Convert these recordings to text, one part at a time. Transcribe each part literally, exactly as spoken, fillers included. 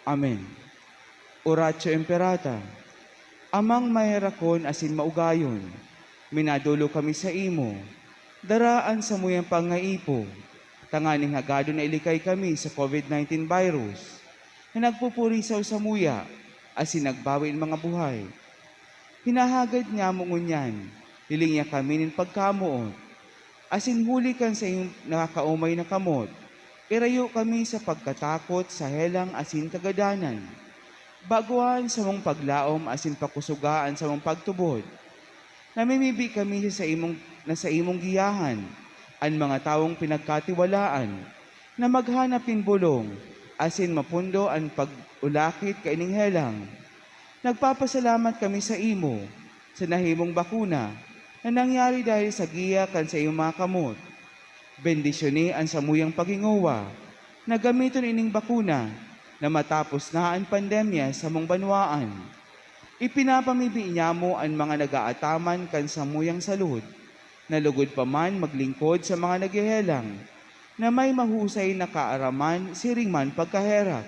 Amen. Oratio Imperata. Amang maherakon asin maugayon, minadolo kami saimo. Dara an samuyang pangaipo, tanganing hagadon na ilikay kami sa covid nineteen virus na nagpupurisaw samuya asin nagbawi nin mga buhay. Hinahagad nyamo ngunyan, hiling niya kami nin pagkamoot, asin huli kan saiyong nakakaumay na kamot, irayo kami sa pagkatakot sa helang asin kagadanan. Bagoa an samong paglaom asin pakusoga an samong pagtubod. Namimibi kami sa saimong, na saimong giyahan an mga tawong pinagkatiwalaan na maghanap nin bolong asin mapundo an pag-ulakit kaining helang. Nagpapasalamat kami saimo sa nahimong bakuna na nangyari dahil sa giya kan saimong mga kamot. Bendisyoni an samuyang paghingowa na gamiton ining bakuna na matapos na an pandemya sa mong banwaan. Ipinapamibi nyamo an mga nag-aataman kan samuyang salud, na lugod pa man maglingkod sa mga naghehelang na may mahusay na kaaraman siring man pagkaherak.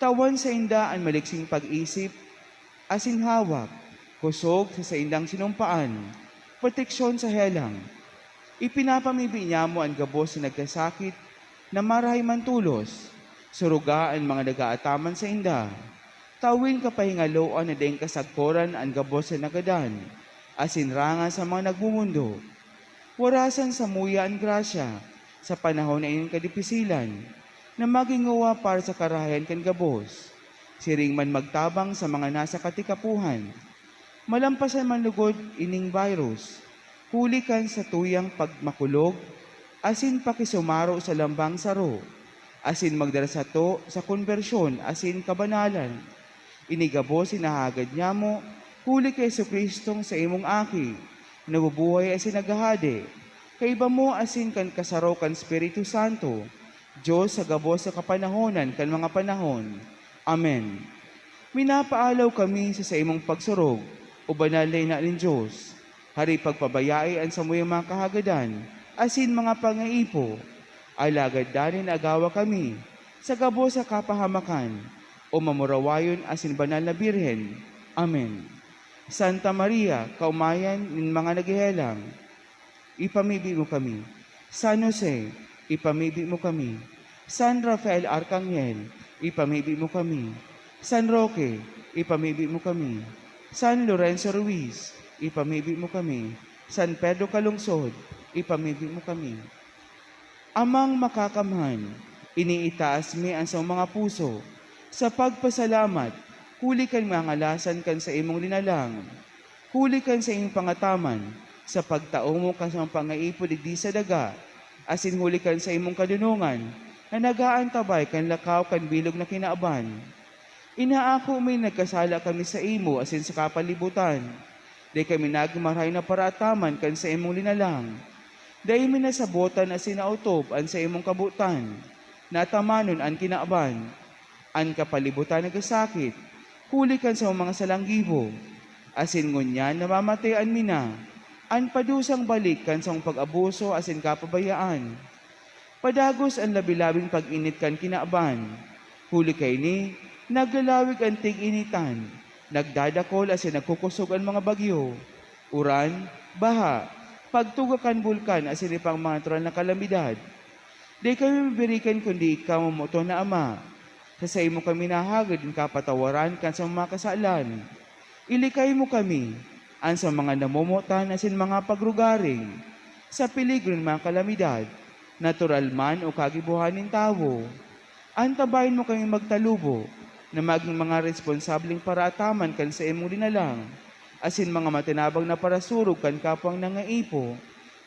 Tawan sainda an maliksing pag-isip asin hawak, kosog sa saindang sinumpaan, proteksyon sa helang. Ipinapamibi nyamo an gabos na nagkasakit na marahay man tolos. Suruga an mga nag-aataman sainda. Tawin kapahingaloan na daing kasagkoran an gabos na nagadan, asin rangas sa mga nagmomondo. Warasan samuya an grasya sa panahon na ining kadipisilan, na magin nguwa para sa karahayan kan gabos, siring man magtabang sa mga nasa katikapohan. Malampasan man lugod ining virus, huli kan satuyang pagmakulog asin pakisumaro sa lambang saro, asin magdara sato sa konbersyon asin kabanalan. Ini gabos hinahagad nyamo, huli ki Jesu-Cristong saimong Aki, nabubuhay asin naghahade, kaiba mo asin kan kasaro kan Espiritu Santo, Dios sa gabos sa kapanahonan kan mga panahon. Amen. Minapaalaw kami sa saimong pagsurog, O Banal na Ina nin Dios, hali pagpabayai an samuyang mga kahagadan asin mga pangaipo, alagad danay na agawa kami sa gabos sa kapahamakan, O Mamurawayon asin Banal na Birhen. Amen. Santa Maria, kaomayan nin mga naghehelang, ipamibi mo kami. San Jose, ipamibi mo kami. San Rafael Arkanghel, ipamibi mo kami. San Roque, ipamibi mo kami. San Lorenzo Ruiz, ipamibi mo kami. San Pedro Calungsod, ipamibi mo kami. Amang Makakamhan, iniitaas mi an samong mga puso sa pagpasalamat huli kan ngangalasan kan saimong linalang, huli kan saimong pangataman sa pagtao mo kan samong pangaipo digdi sa daga, asin huli kan saimong kadonongan na nag-aantabay kan lakaw kan bilog na kinaban. Inaako mi nagkasala kami saimo asin sa kapalibutan. Dai kami nagin marahay na paraataman kan saimong linalang. Dai mi nasabotan asin naotob an saimong kabotan. Natamanon an kinaban. An kapalibutan nagsasakit, huli kan samong mga salang gibo. Asin ngunyan namamatean mi na an padusang balik kan samong pag-abuso asin kapabayaan. Padagos an labi-labing pag-init kan kinaban. Huli kaini, naglalawig an tig-initan, nagdadakol asin nagkukosog an mga bagyo, uran, baha, pagtuga kan bulkan asin iba pang mga natural na kalamidad. Dai kami mabirikan kundi ikaw, mamoton na Ama. Sa saimo kami nahahagad nin kapatawaran kan samong mga kasalan. Ilikay mo kami, an sa mga namomotan asin mga pagrugaring, sa peligro nin mga kalamidad, natural man o kagibohan nin tawo. Antabayan mo kami magtalubo na magin mga responsableng paraataman kan saimong linalang, asin mga matinabang na parasurog kan kapwang nangaipo,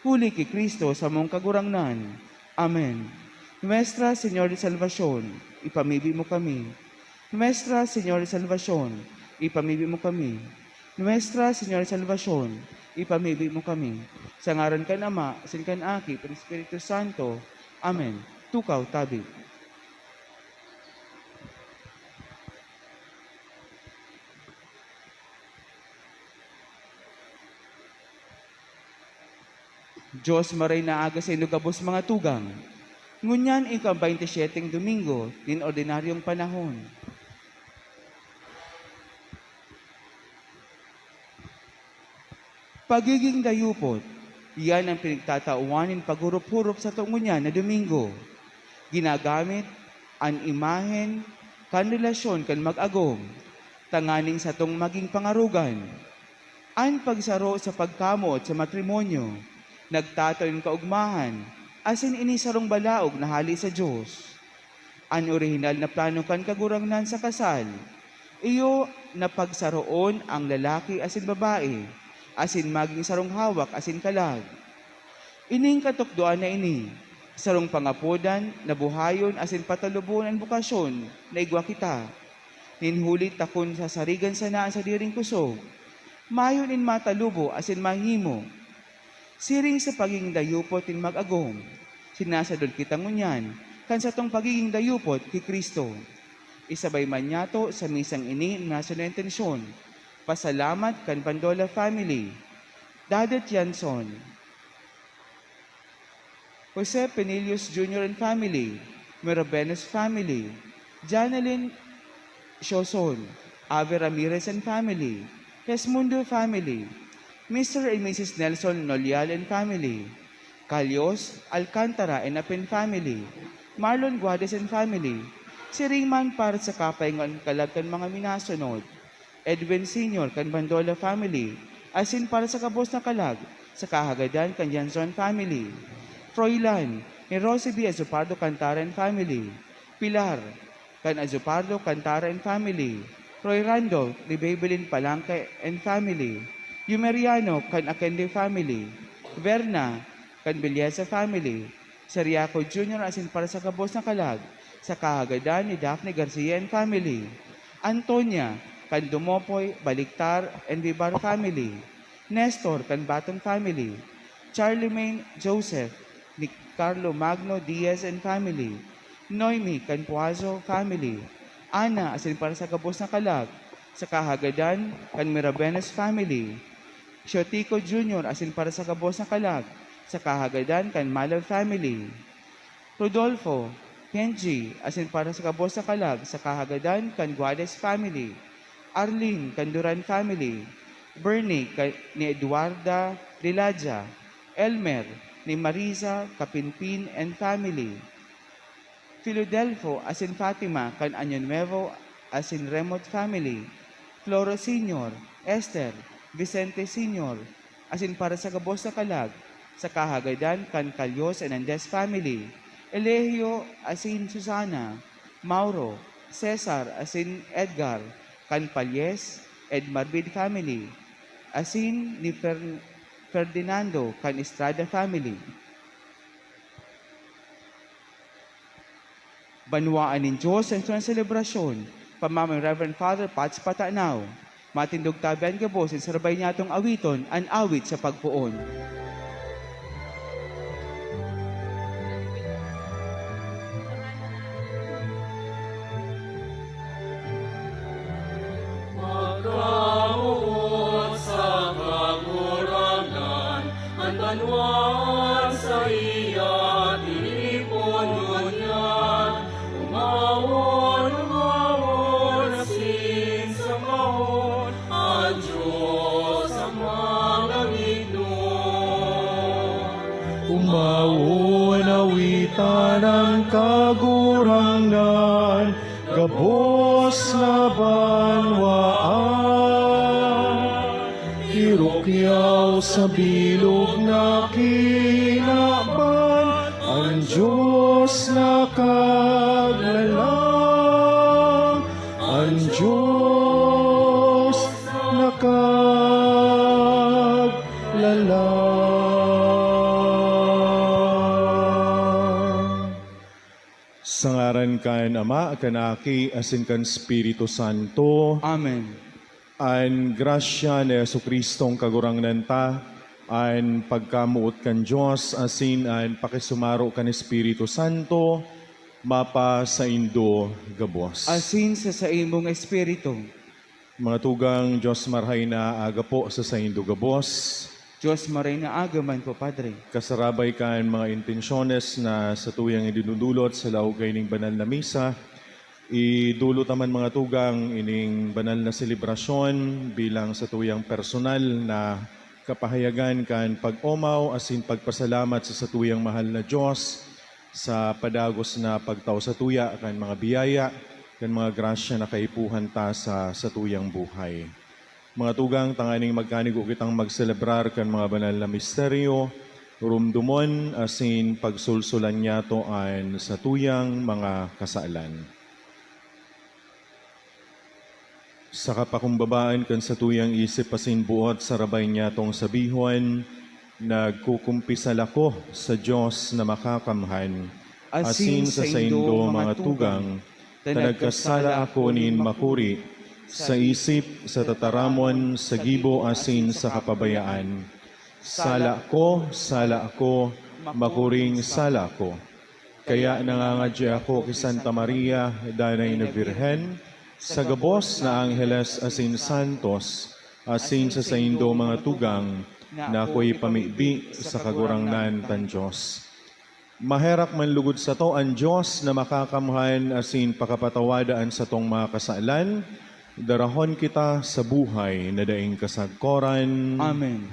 huli ki Cristo samong Kagurangnan. Amen. Nuestra Señor de Salvacion, ipamibi mo kami. Nuestra Señor de Salvacion, ipamibi mo kami. Nuestra Señor de Salvacion, ipamibi mo kami. Sa ngaran kan Ama, asin kan Aki, kan Espiritu Santo. Amen. Tukaw, tabi. Dios, maray na aga saindo gabos mga tugang. Ngunyan ika an baynte syeteng Domingo nin ordinaryong panahon. Pagiging dayupot, iyan ang pinagtatawan nin paghurup-hurup sa ngunyan na Domingo. Ginagamit an imahen kan relasyon kan mag-agom tanganing satong magin pangarogan. An pagsaro sa pagkamoot sa matrimonyo nagtatao nin kaogmahan asin ini sarong balaog na hale sa Dios. An orihinal na plano kan Kagurangnan sa kasal iyo na pagsaroon an lalaki asin babae asin magin sarong hawak asin kalag. Ining katukdoan na ini, sarong pangapodan na buhayon asin patalubon an bokasyon na igwa kita. Nin huli ta kun sasarigan sana an sadiring kusog, mayo nin matalubo asin mahimo. Siring sa pagigin dayupot nin mag-agom, sinasadol kita ngunyan kan satong pagigin dayupot ki Cristo. Isabay man niyato sa misang ini an nasyon na intensyon. Pasalamat kan Bandola family. Dadet Yanson. Jose Penilius Junior and family, Mirabenes family, Janelyn Sioson, Ave Ramirez and family, Hesmundo family, Mister and Missus Nelson Nolial and family, Calios Alcantara and Apin family, Marlon Guades and family, siring man para sa kapahingoan kalag kan mga minasunod. Edwin Senior kan Bandola family, asin para sa gabos na kalag sa kahagadan kan Yanzon family. Froilan ni Rosie B. Azupardo Cantara and family. Pilar kan Azupardo Cantara and family. Roy Randolph ni Babylin Palanca and family. Yumeriano kan Akende family. Verna kan Belleza family. Ceriaco Junior asin para sa gabos na kalag sa kahagadan ni Daphne Garcia and family. Antonia kan Dumopoy, Baliktar and Vivar family. Nestor kan Baton family. Charlemagne Joseph ni Carlo Magno Diaz and family. Noemi kan Puazo family. Ana asin para sa gabos na kalag sa kahagadan kan Mirabenes family. Siotico Junior asin para sa gabos na kalag sa kahagadan kan Malal family. Rodolfo, Kenji, asin para sa gabos na kalag sa kahagadan kan Guades family. Arlene kan Duran family. Bernie ka, ni Eduarda Diladia. Elmer ni Marisa Kapinpin and family. Filodelfo asin Fatima kan Año Nuevo asin Remot family, Floro Senior, Esther, Vicente Senior, asin para sa gabos na kalag, sa kahagadan kan Calios and Andes family, Eligio asin Susana, Mauro, Cesar asin Edgar, kan Palles and Marbid family, asin ni Fer-, Ferdinando kan Estrada family. Banwaan nin Dios an selebrasyon, pamamay Reverend Father Pats Patanaw. Matindog tabi an gabos, isarabay niyatong awiton an awit sa pagpoon. Magkamoot sa Kagurangnan, an banwaan saiya tinipon ngunyan. Umawon, umawon, asin sambahon an Dios sa mga ngitnon. Umawon, awitan an Kagurangnan, gabos na banwaan. Irukyaw sa bilog na kinaban, an Dios nakaglalang, an Dios nakaglalang. Sa ngaran kan Ama, kan Aki, asin kan Espiritu Santo. Amen. An grasya ni Jesu-Cristong Kagurangnan ta, an pagkamoot kan Dios, asin an pakisumaro kan Espiritu Santo, mapasaindo gabos. Asin sa saimong espiritu. Mga tugang, Dios marahay na aga po sa saindo gabos. Dios marahay na aga man po, Padre. Kasarabay kan mga intensyones na satuyang idinudulot sa laog kaining banal na misa, idulot ta man, mga tugang, ining banal na selebrasyon bilang satuyang personal na Kapahayagan kan pag-omaw asin pagpasalamat sa satuyang mahal na Dios sa padagos na pagtao satuya kan mga biyaya, kan mga grasya na kaipuhan ta sa satuyang buhay. Mga tugang, tanganing magkanigo kitang magselebrar kan mga banal na misteryo, rumdomon asin pagsulsulan niyato an satuyang mga kasalan. Sa kapakumbabaan kan satuyang isip asin buot sarabay niyatong sabihon, nagkukumpisal ako sa Dios na Makakamhan, asin sa saindo, mga tugang, ta nagkasala ako nin makuri, sa isip, sa tataramon, sa gibo asin sa kapabayaan. Sala ko, sala ko, makuring sala ko. Kaya nangangadya ako ki Santa Maria, Danay na Birhen, sa gabos na angheles asin santos, asin sa saindo, mga tugang, na ako'y pamibi sa Kagurangnan kan Dios. Maherak man lugod sato an Dios na Makakamhan asin pakapatawada an satong mga kasalan, darahon kita sa buhay na daing kasagkoran. Amen.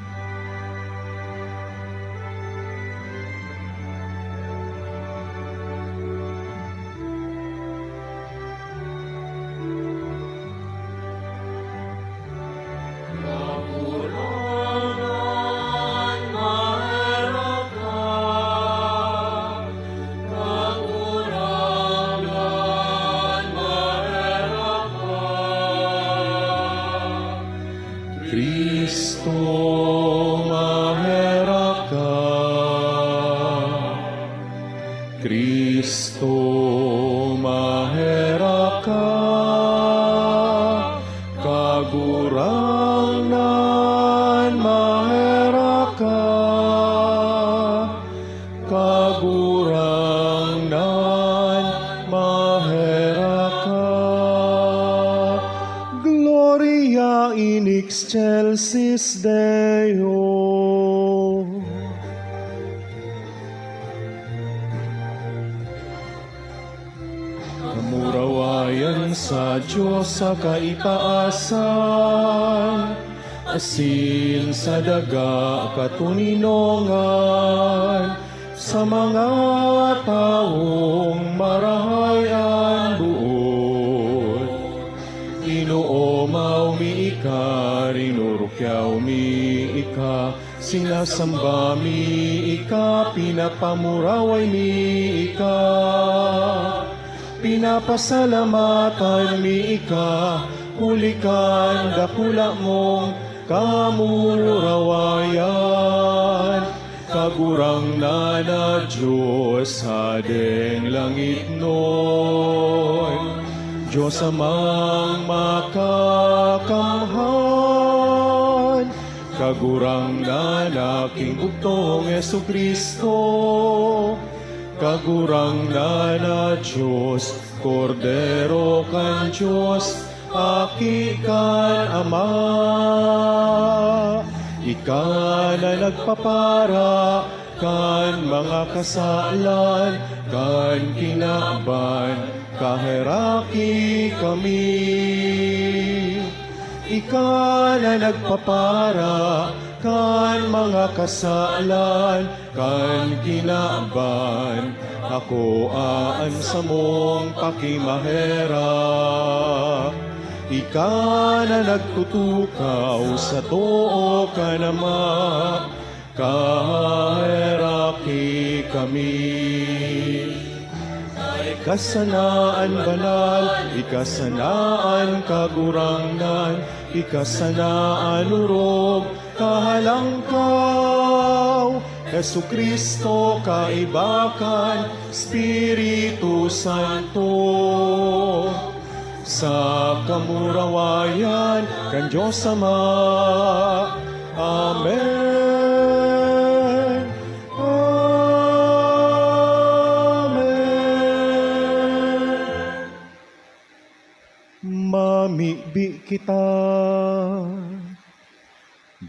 Cristo, maherak ka. Cristo, maherak ka. Kagurangnan, maherak ka. Kagurangnan, maherak ka. Gloria in excelsis Deo. Kamurawayan sa Dios sa kaitaasan, asin sa daga katoninongan, sa mga tawong marahay an boot. Inoomaw mi ika, rinurukyaw mi ika, sinasamba mi ika, pinapamuraway mi ika. Pinapasalamatan mi ika, huli kan dakula mong kamurawayan. Kagurangnan na Dios, Hadeng langitnon, Dios Amang Makakamhan, Kagurangnan na Aking Bugtong Jesu-Cristo, Kagurangnan na Dios, Kordero kan Dios, Aki kan Ama. Ika na nagpapara kan mga kasalan kan kinaban, kaheraki kami. Ika na nagpapara kan mga kasalan kan kinaban, akoa an samong pakimaherak. Ika na nagtutukaw sa too kan Ama, kaheraki kami. Ika sana an banal, ika sana an kagurangnan, ika sana an orog, kahalangkaw, Jesu-Cristo, kaiba kan Espiritu Santo, sa kamurawayan kan Dios Ama. Amen. Amen. Mamibi kita.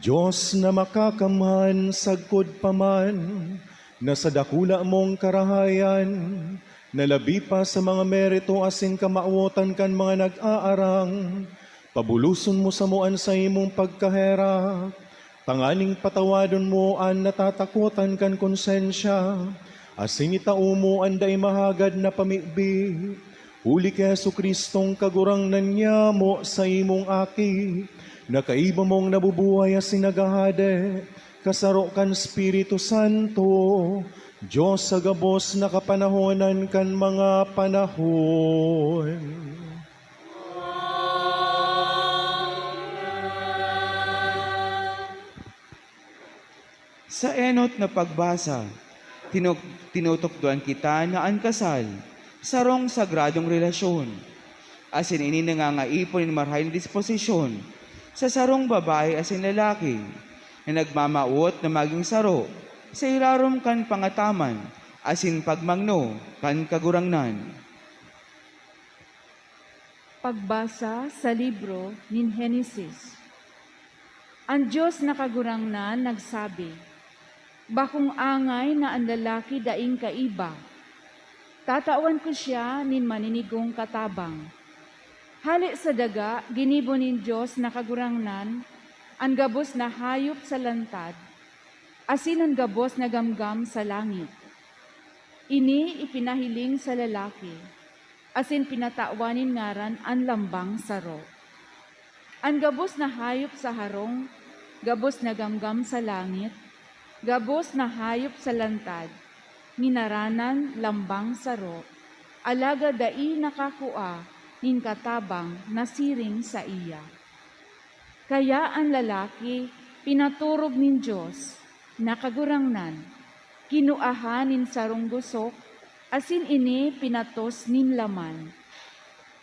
Dios na Makakamhan, sagkod pa man na sa dakula mong karahayan, na labi pa sa mga merito asin kamawotan kan mga nag-aarang, pabuloson mo samo an saimong pagkaherak, Tanganing patawadon mo an natatakotan kan konsensya, asin itao mo an dai mahagad na pamibi. Huli ki Jesu-Cristong Kagurangnan nyamo, saimong Aki, na kaiba mong nabubuhay asin naghahade, kasaro kan Espiritu Santo, Dios sa gabos na kapanahonan kan mga panahon. Sa enot na pagbasa, tinu-, tinutukdoan kita na an kasal, sarong sagradong relasyon, asin ini nangangaipo nin marahay na disposisyon sa sarong babae asin lalaki na nagmamawot na magin saro sa irarom kan pangataman asin pagmangno kan Kagurangnan. Pagbasa sa libro nin Henesis. An Dios na Kagurangnan nagsabi, "Bakong angay na an lalaki daing kaiba. Tatawan ko siya nin maninigong katabang." Hale sa daga, ginibo nin Dios na Kagurangnan an gabos na hayop sa lantad, asin an gabos na gamgam sa langit. Ini ipinahiling sa lalaki, asin pinatawan nin ngaran an lambang saro. An gabos na hayop sa harong, gabos na gamgam sa langit, gabos na hayop sa lantad, nginaranan lambang saro, alagad dai nakakua nin katabang na siring saiya. Kaya an lalaki pinaturog nin Dios na Kagurangnan, kinuahan nin sarong gusok, asin ini pinatos nin laman.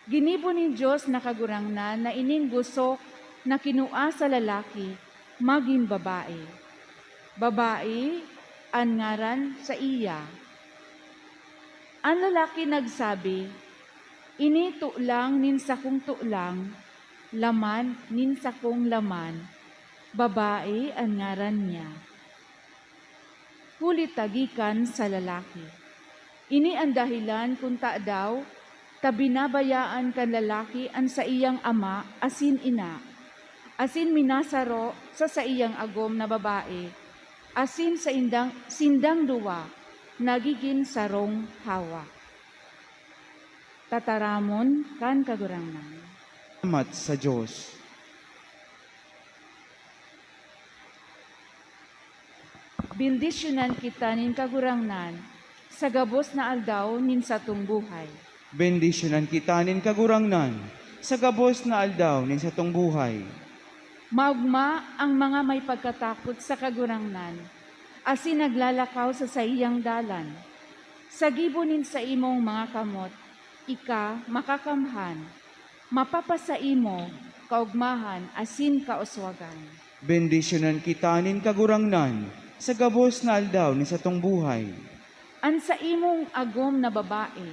Ginibo nin Dios na Kagurangnan na ining gusok na kinua sa lalaki magin babae. Babae an ngaran saiya. An lalaki nagsabi, "Ini tulang nin sakong tulang, laman nin sakong laman, babae an ngaran niya." Huli ta gikan sa lalaki. Ini an dahelan kun tadaw ta binabayaan kan lalaki an saiyang ama asin ina, asin minasaro sa saiyang agom na babae, asin saindang, sindang duwa nagigin sarong hawak. Tataramon kan Kagurangnan. Salamat sa Dios. Bendisyonan kita nin Kagurangnan sa gabos na aldaw nin satong buhay. Bendisyonan kita nin Kagurangnan sa gabos na aldaw nin satong buhay. Maogma ang mga may pagkatakot sa Kagurangnan, asin naglalakaw sa saiyang dalan. Sa gibo nin saimong mga kamot, ika makakamhan, mapapasaimo kaogmahan asin kauswagan. Bendisyonan kita nin Kagurangnan sa gabos na aldaw nin satong buhay. An saimong agom na babae,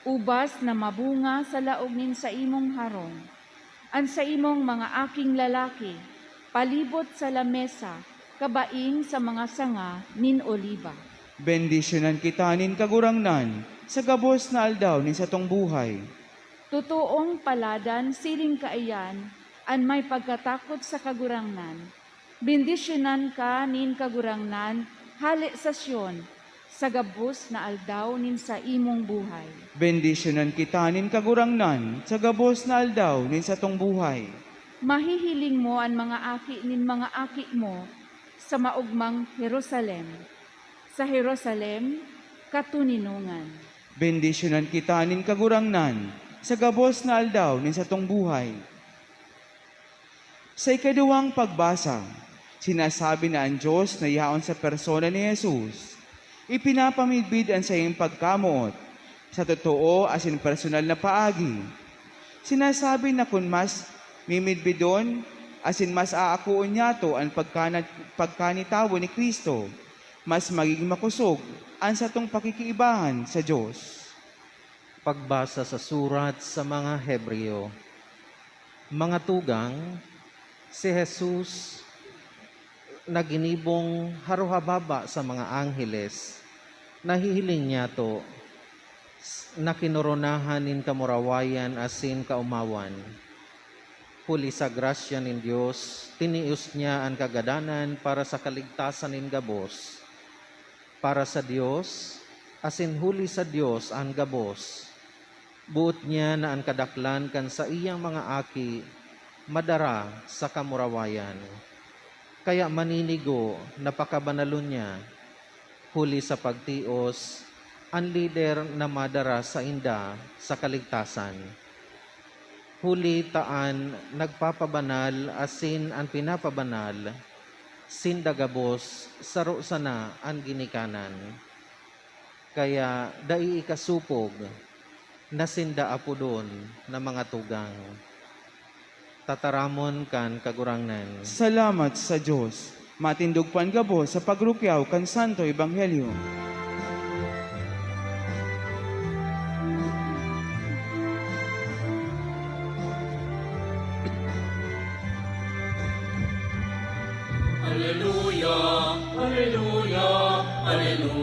ubas na mabunga sa laog nin saimong harong. An saimong mga aking lalaki, palibot sa lamesa, kabaing sa mga sanga nin oliba. Bendisyonan kita nin Kagurangnan sa gabos na aldaw nin satong buhay. Totoong paladan siring kaiyan an may pagkatakot sa Kagurangnan. Bendisyonan ka nin Kagurangnan hale sa Sion, sa gabos na aldaw nin saimong buhay. Bendisyonan kita nin Kagurangnan sa gabos na aldaw nin satong buhay. Mahihiling mo an mga aki nin mga aki mo sa maogmang Jerusalem, sa Jerusalem, katoninongan. Bendisyonan kita nin Kagurangnan sa gabos na aldaw nin satong buhay. Sa ikaduwang pagbasa, sinasabi na an Dios na yaon sa persona ni Jesus, ipinapamidbid an saiyang pagkamoot sa totoo asin personal na paagi. Sinasabi na kun mas mimidbidon asin mas aakoon niyato an pagkana-, pagkanitawo ni Cristo, mas magigin makosog an satong pakikiibahan sa Dios. Pagbasa sa surat sa mga Hebreo. Mga tugang, si Jesus na ginibong harohababa sa mga angheles, nahihiling niyato, s-, na kinoronahan nin kamurawayan asin kaomawan. Huli sa grasya nin Dios, tinios niya an kagadanan para sa kaligtasan nin gabos. Para sa Dios, asin huli sa Dios an gabos. Boot niya na an kadaklan kan saiyang mga aki madara sa kamurawayan. Kaya maninigo na pakabanalon niya, huli sa pagtios, an lider na madara sainda sa kaligtasan. Huli ta an nagpapabanal asin an pinapabanal, sinda gabos saro sana an ginikanan. Kaya dai ikasopog na sinda apodon na mga tugang. Tataramon kan Kagurangnan. Salamat sa Dios. Matindog po an gabos sa pagrukyaw kan Santo Ebanghelyo. Aleluya, aleluya, aleluya.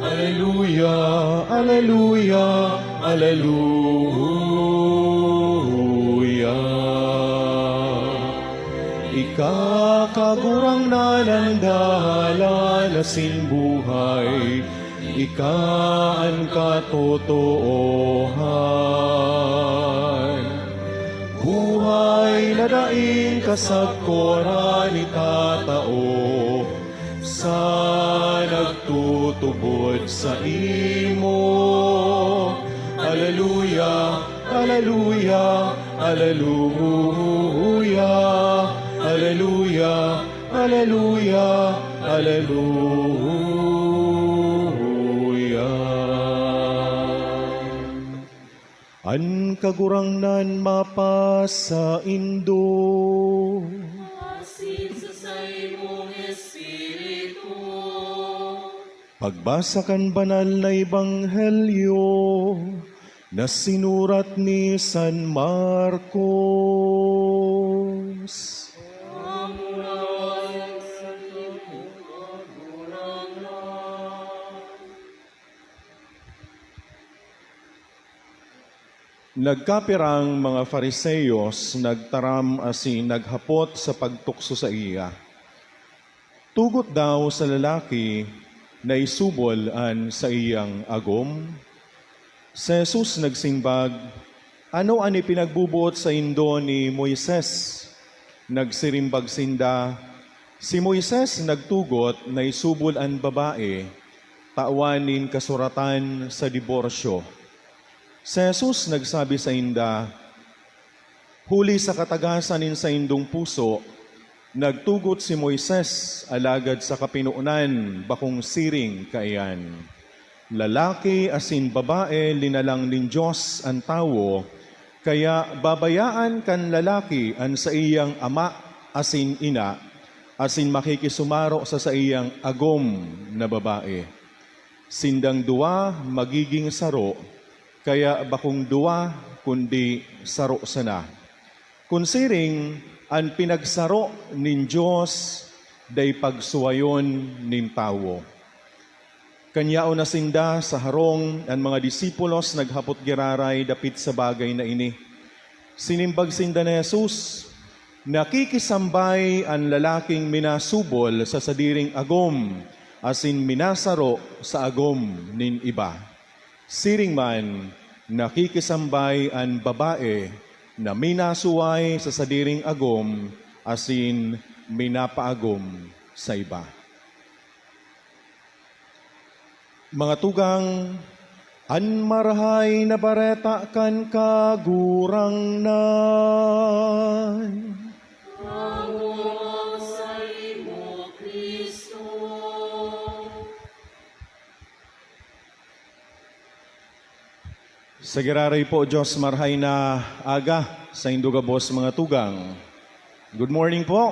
Aleluya, aleluya, aleluya. Ika, Kagurangnan, an dalan asin buhay. Ika an katotoohan. Buhay na daing kasagkoran itatao sa nagtutubod saimo. Aleluya, aleluya, aleluya, aleluya, aleluya, aleluya. An Kagurangnan mapasaindo. Asin sa saimong espiritu. Pagbasa kan Banal na Ebanghelyo na sinurat ni San Marcos. Nagkapirang mga Fariseos nagtaram asin naghapot sa pagtukso saiya, "Tugot daw sa lalaki na isubol an saiyang agom?" Si Jesus nagsimbag, "Ano an ipinagboboot saindo ni Moises?" Nagsirimbag sinda, "Si Moises nagtugot na isubol an babae tawan nin kasuratan sa diborsyo." Si Jesus nagsabi sainda, "Huli sa katagasan nin saindong puso, nagtugot si Moises, alagad sa kapinonan bakong siring kaiyan. Lalaki asin babae linalang nin Dios an tawo, kaya babayaan kan lalaki an saiyang ama asin ina, asin makikisumaro sa saiyang agom na babae. Sindang duwa magiging saro, kaya bakong duwa, kundi saro sana. Kun siring, an pinagsaro nin Dios dai pagsuwayon nin tawo." Kan yaon na sinda sa harong, an mga disipulos naghapot giraray dapit sa bagay na ini. Sinimbag sinda ni Jesus, "Nakikisambay an lalaking minasubol sa sadiring agom asin minasaro sa agom nin iba. Siring man, nakikisambay an babae na minasuway sa sadiring agom asin minapaagom sa iba." Mga tugang, an Marahay na Bareta kan Kagurangnan. Pagurang saimo, Cristo. Sa giraray po, Diyos, marahay na aga saindo gabos, mga tugang. Good morning po.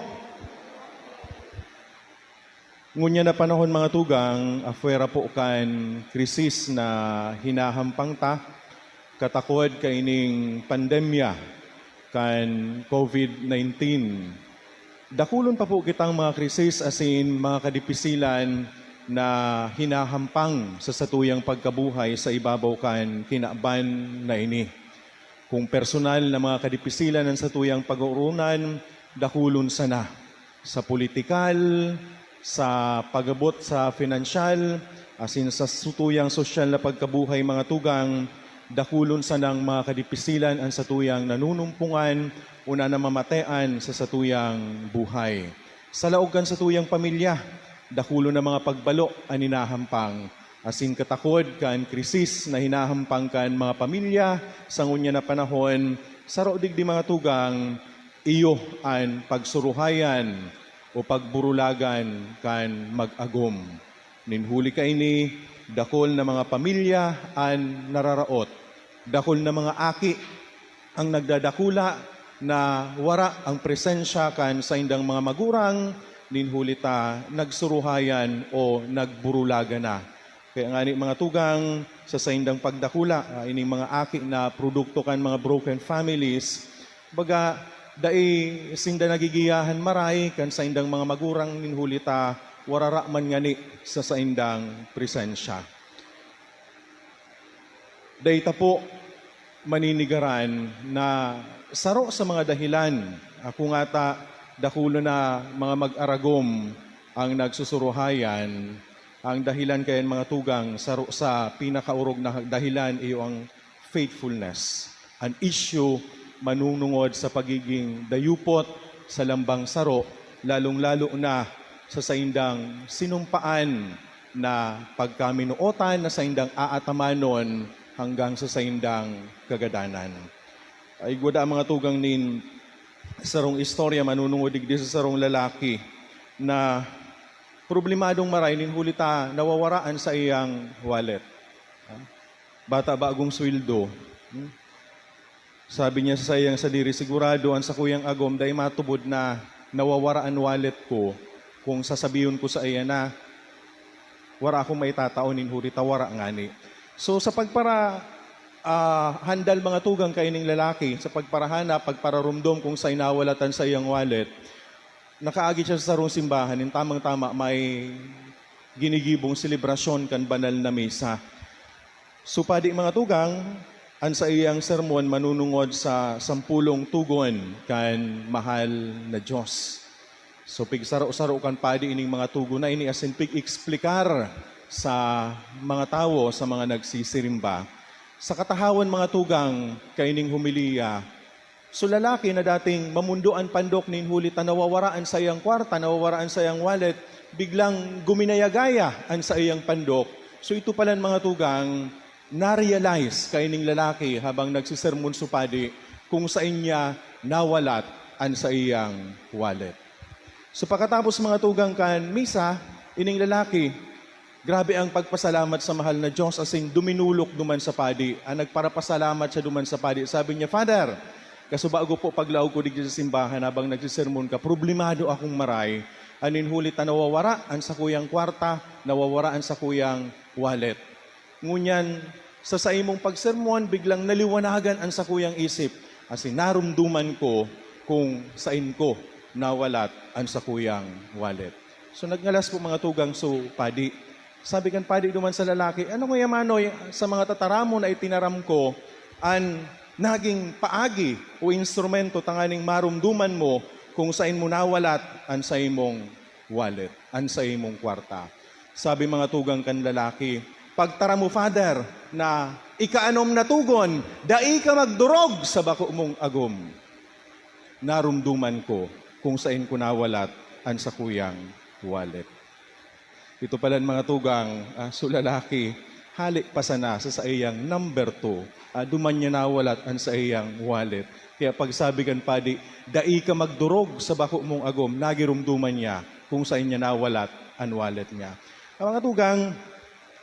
Ngunyan na panahon, mga tugang, afera po kan krisis na hinahampang ta, katakod kaining pandemya kan covid nineteen. Dakulon pa po kitang mga krisis asin mga kadipisilan na hinahampang sa satuyang pagkabuhay sa ibabaw kan kinaban na ini. Kung personal na mga kadipisilan an satuyang pag-ooronan, dakulon sana. Sa politikal, sa pag-abot sa pinansyal, asin sa satuyang sosyal na pagkabuhay, mga tugang, dakulon sanang mga kadipisilan an satuyang nanunumpongan o nanamamatean sa satuyang buhay. Sa laog kan satuyang pamilya, dakulon na mga pagbalo an hinahampang. Asin katakod kan krisis na hinahampang kan mga pamilya sa ngunyan na panahon, saro digdi, mga tugang, iyo an pagsuruhayan o pagburulagan kan mag-agom. Nin huli kaini, dakul na mga pamilya an nararaot. Dakul na mga aki ang nagdadakula na wara ang presensya kan saindang mga magurang, nin huli ta nagsuruhayan o nagburulagan na. Kaya ngani, mga tugang, sa saindang pagdakula, ah, ining mga aki na produkto kan mga broken families, baga, dai sinda nagigiyahan maray kan saindang mga magurang, nin huli ta warara man ngani sa saindang presensya. Dai ta po maninigaran na saro sa mga dahilan, ah, kung ata dakulon na mga mag-aragom ang nagsusuruhayan, ang dahilan kayan, mga tugang, saro sa pinakaorog na dahilan iyo ang faithfulness. An isyu manunungod sa pagiging dayupot sa lambang saro, lalong-lalo na sa saindang sinumpaan na pagkaminootan na saindang aatamanon hanggang sa saindang kagadanan. Ay, igwa daa, mga tugang, nin sarong istorya manunungod digdi sa sarong lalaki na problemadong maray nin huli ta nawawara an saiyang wallet. Bata, bagong sweldo. Hmm? Sabi niya sa saiyang sadiri, "Sigurado, an sakuyang agom dai matubod na nawawara an wallet ko kung sasabihon ko saiya na wara akong maitatao nin huli ta wara ngani." So, sa pagpara-, ah, handal, mga tugang, kaining lalaki, sa pagparahanap, pagpararomdom kung saen nawalat an saiyang wallet, nakaagi siya sa sarong simbahan, nin tamang-tama may ginigibong selebrasyon kan banal na misa. So, padi, mga tugang, an saiyang sermon manunungod sa sampolong togon kan mahal na Dios. So, pigsaro-saro kan padi ining mga togon na ini asin pig-eksplikar sa mga tawo, sa mga nagsisirimba. Sa katahawan, mga tugang, kaining homilya, so, lalaki na dating mamondo an pandok nin huli ta nawawara an saiyang kwarta, nawawara an saiyang wallet, biglang guminaya-gaya an saiyang pandok. So, ito palan, mga tugang, na-realize kaining lalaki habang nagsisermon so padi kung saen niya nawalat an saiyang wallet. So, pakatapos, mga tugang, kan misa, ining lalaki, grabe ang pagpasalamat sa mahal na Dios, asin duminulok duman sa padi. An nagparapasalamat siya duman sa padi, sabi niya, "Father, kasubago po paglaog ko digdi sa simbahan habang nagsisermon ka, problemado akong maray. Anin huli ta nawawara an sakuyang kwarta, nawawara an sakuyang wallet." Ngunyan, sa saimong pagsermon, biglang naliwanagan an sakuyang isip, asin naromdoman ko kung saen ko nawalat an sakuyang wallet. So, nagngalas po, mga tugang, so padi. Sabi kan padi duman sa lalaki, "Ano kaya, manoy, sa mga tataramon na itinaram ko, an naging paagi o instrumento tanganing maromdoman mo kung saen mo nawalat an saimong wallet, an saimong kwarta?" Sabi, mga tugang, kan lalaki, "Pagtaram mo, Father, na ikaanom na togon, dai ka magdorog sa bako mong agom. Naromdoman ko kung saen ko nawalat an sakuyang wallet." Ito palan, mga tugang, ah, so lalaki, hale pa sana sa saiyang number two, ah, duman niya nawalat an saiyang wallet. Kaya pagsabi kan padi, "Dai ka magdorog sa bako mong agom, nagiromdoman niya kung saen niya nawalat an wallet niya." Ang mga tugang,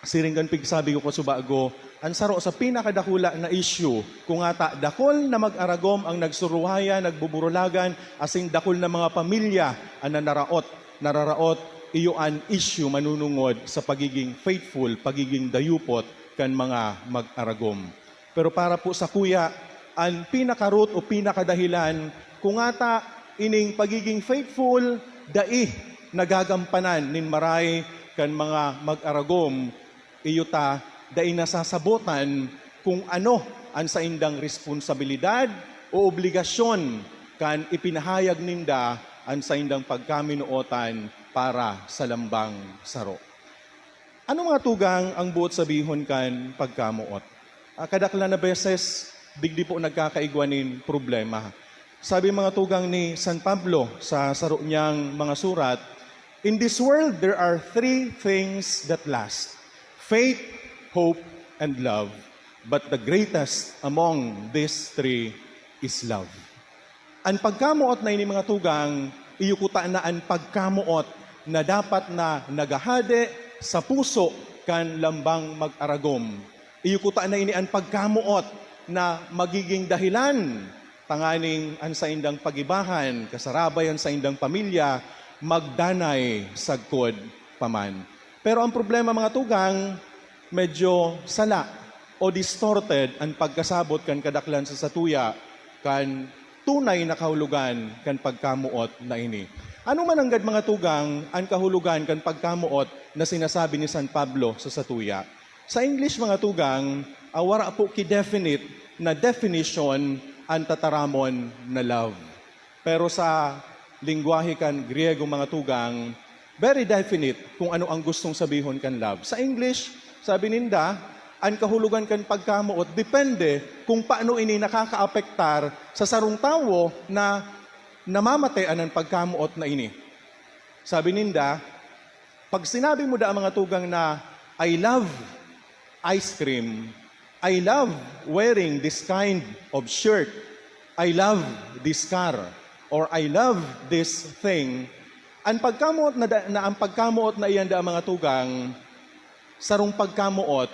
siring kan pigsabi ko kasubago, an saro sa pinakadakula na isyu, kung ata dakul na mag-aragom ang nagsuruhayan, nagbuburulagan, asin dakul na mga pamilya an nanaraot, nararaot, iyo an isyu manunungod sa pagiging faithful, pagiging dayupot kan mga mag-aragom. Pero para po sakuya, an pinaka-root o pinakadahilan kung ata ining pagiging faithful dai nagagampanan nin maray kan mga mag-aragom, iyo ta dai nasasabotan kung ano an saindang responsabilidad o obligasyon kan ipinahayag ninda an saindang pagkaminootan para sa lambang saro. Ano mga tugang ang boot sabihon kan pagkamoot? Ah, kadaklan na beses, digdi po nagkakaigwa nin problema. Sabi mga tugang ni San Pablo sa saro niyang mga surat, "In this world, there are three things that last: faith, hope, and love. But the greatest among these three is love." An pagkamoot na ini, mga tugang, iyo kuta na an pagkamoot na dapat na naghahade sa puso kan lambang mag-aragom. Iyo kuta na ini an pagkamoot na magiging dahilan tanganing an saindang pagibahan, kasarabay an saindang pamilya, magdanay sagkod pa man. Pero ang problema, mga tugang, medyo sala o distorted an pagkasabot kan kadaklan sa satuya kan tunay na kahulogan kan pagkamoot na ini. Ano man nanggad, mga tugang, an kahulogan kan pagkamoot na sinasabi ni San Pablo sa satuya? Sa English, mga tugang, ah, wara po ki definite na definition an tataramon na love. Pero sa lengwahe kan Griego, mga tugang, very definite kung ano ang gustong sabihon kan love. Sa English, sabi ninda, an kahulogan kan pagkamoot depende kung paano ini nakakaapektar sa sarong tawo na namamate an pagkamoot na ini. Sabi ninda, pag sinabi mo da, mga tugang, na, "I love ice cream, I love wearing this kind of shirt, I love this car, or I love this thing," an pagkamoot na da-, na ang pagkamoot na iyan da, mga tugang, sarong pagkamoot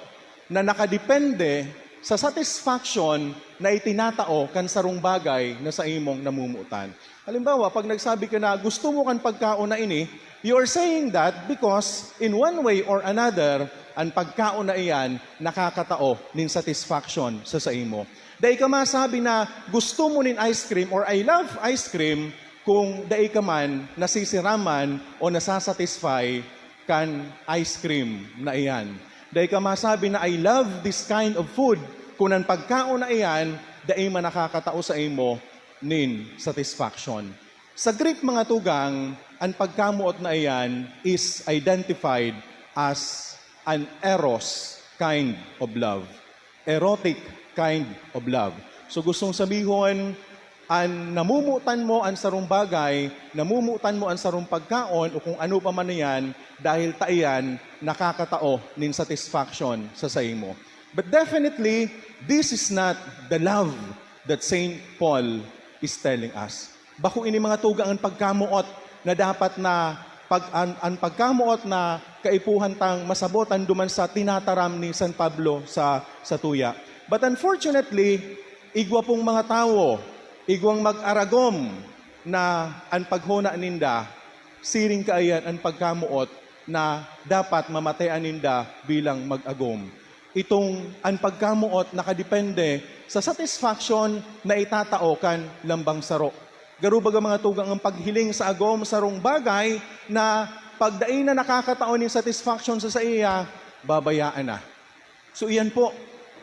na nakadepende sa satisfaction na itinatao kan sarong bagay na sa imong namumutan. Halimbawa, pag nagsabi ka na gusto mo kan pagkaon na ini, you are saying that because in one way or another, an pagkaon na iyan nakakatao nin satisfaction sa saimo. Dai ka masabi na gusto mo nin ice cream or I love ice cream kung dai ka man nasisiraman o nasasatisfy kan ice cream na iyan. Dai ka masabi na, "I love this kind of food," kun an pagkaon na iyan dai man nakakatao sa imo nin satisfaction. Sa Greek, mga tugang, an pagkamoot na iyan is identified as an eros kind of love. Erotic kind of love. So, gustong sabihon, an namumutan mo an sarong bagay, namumutan mo an sarong pagkaon o kung ano pa man iyan, dahil ta iyan nakakatao nin satisfaction sa saimo. But definitely, this is not the love that Saint Paul is telling us. Bako ini, mga tugang, an pagkamoot na dapat na pag-, an, an pagkamoot na kaipuhan tang masabotan duman sa tinataram ni San Pablo sa, sa tuya. But unfortunately, igwa pong mga tawo, igwang mag-aragom na an paghona ninda, siring kaiyan an pagkamoot na dapat mamatean ninda bilang mag-agom. Itong an pagkamoot nakadepende sa satisfaction na itatao kan lambang saro. Garo baga, mga tugang, ang paghiling sa agom sarong bagay na pag dai na nakakatao nin satisfaction sa saiya, babayaan na. So, iyan po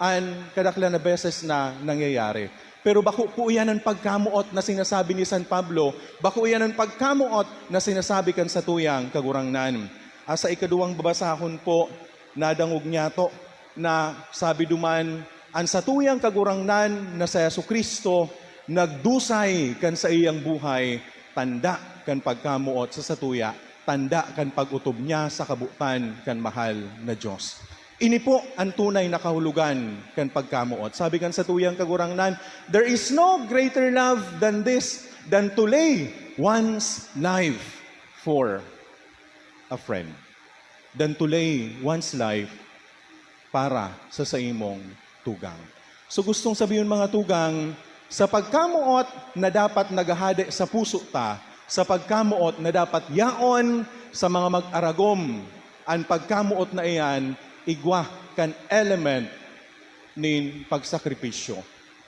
an kadaklan na beses na nangyayari. Pero bako po iyan an pagkamoot na sinasabi ni San Pablo, bako iyan an pagkamoot na sinasabi kan satuyang Kagurangnan. Ah, sa ikaduwang babasahon po, nadangog niyato na sabi duman, an satuyang Kagurangnan na si Jesu-Cristo nagdusay kan saiyang buhay, tanda kan pagkamoot sa satuya, tanda kan pag-otob niya sa kabotan kan mahal na Dios. Ini po an tunay na kahulogan kan pagkamoot. Sabi kan satuyang Kagurangnan, "There is no greater love than this, than to lay one's life for a friend." Than to lay one's life para sa saimong tugang. So, gustong sabihon, mga tugang, sa pagkamoot na dapat naghahade sa puso ta, sa pagkamoot na dapat yaon sa mga mag-aragom, an pagkamoot na iyan igwa kan element nin pagsakripisyo,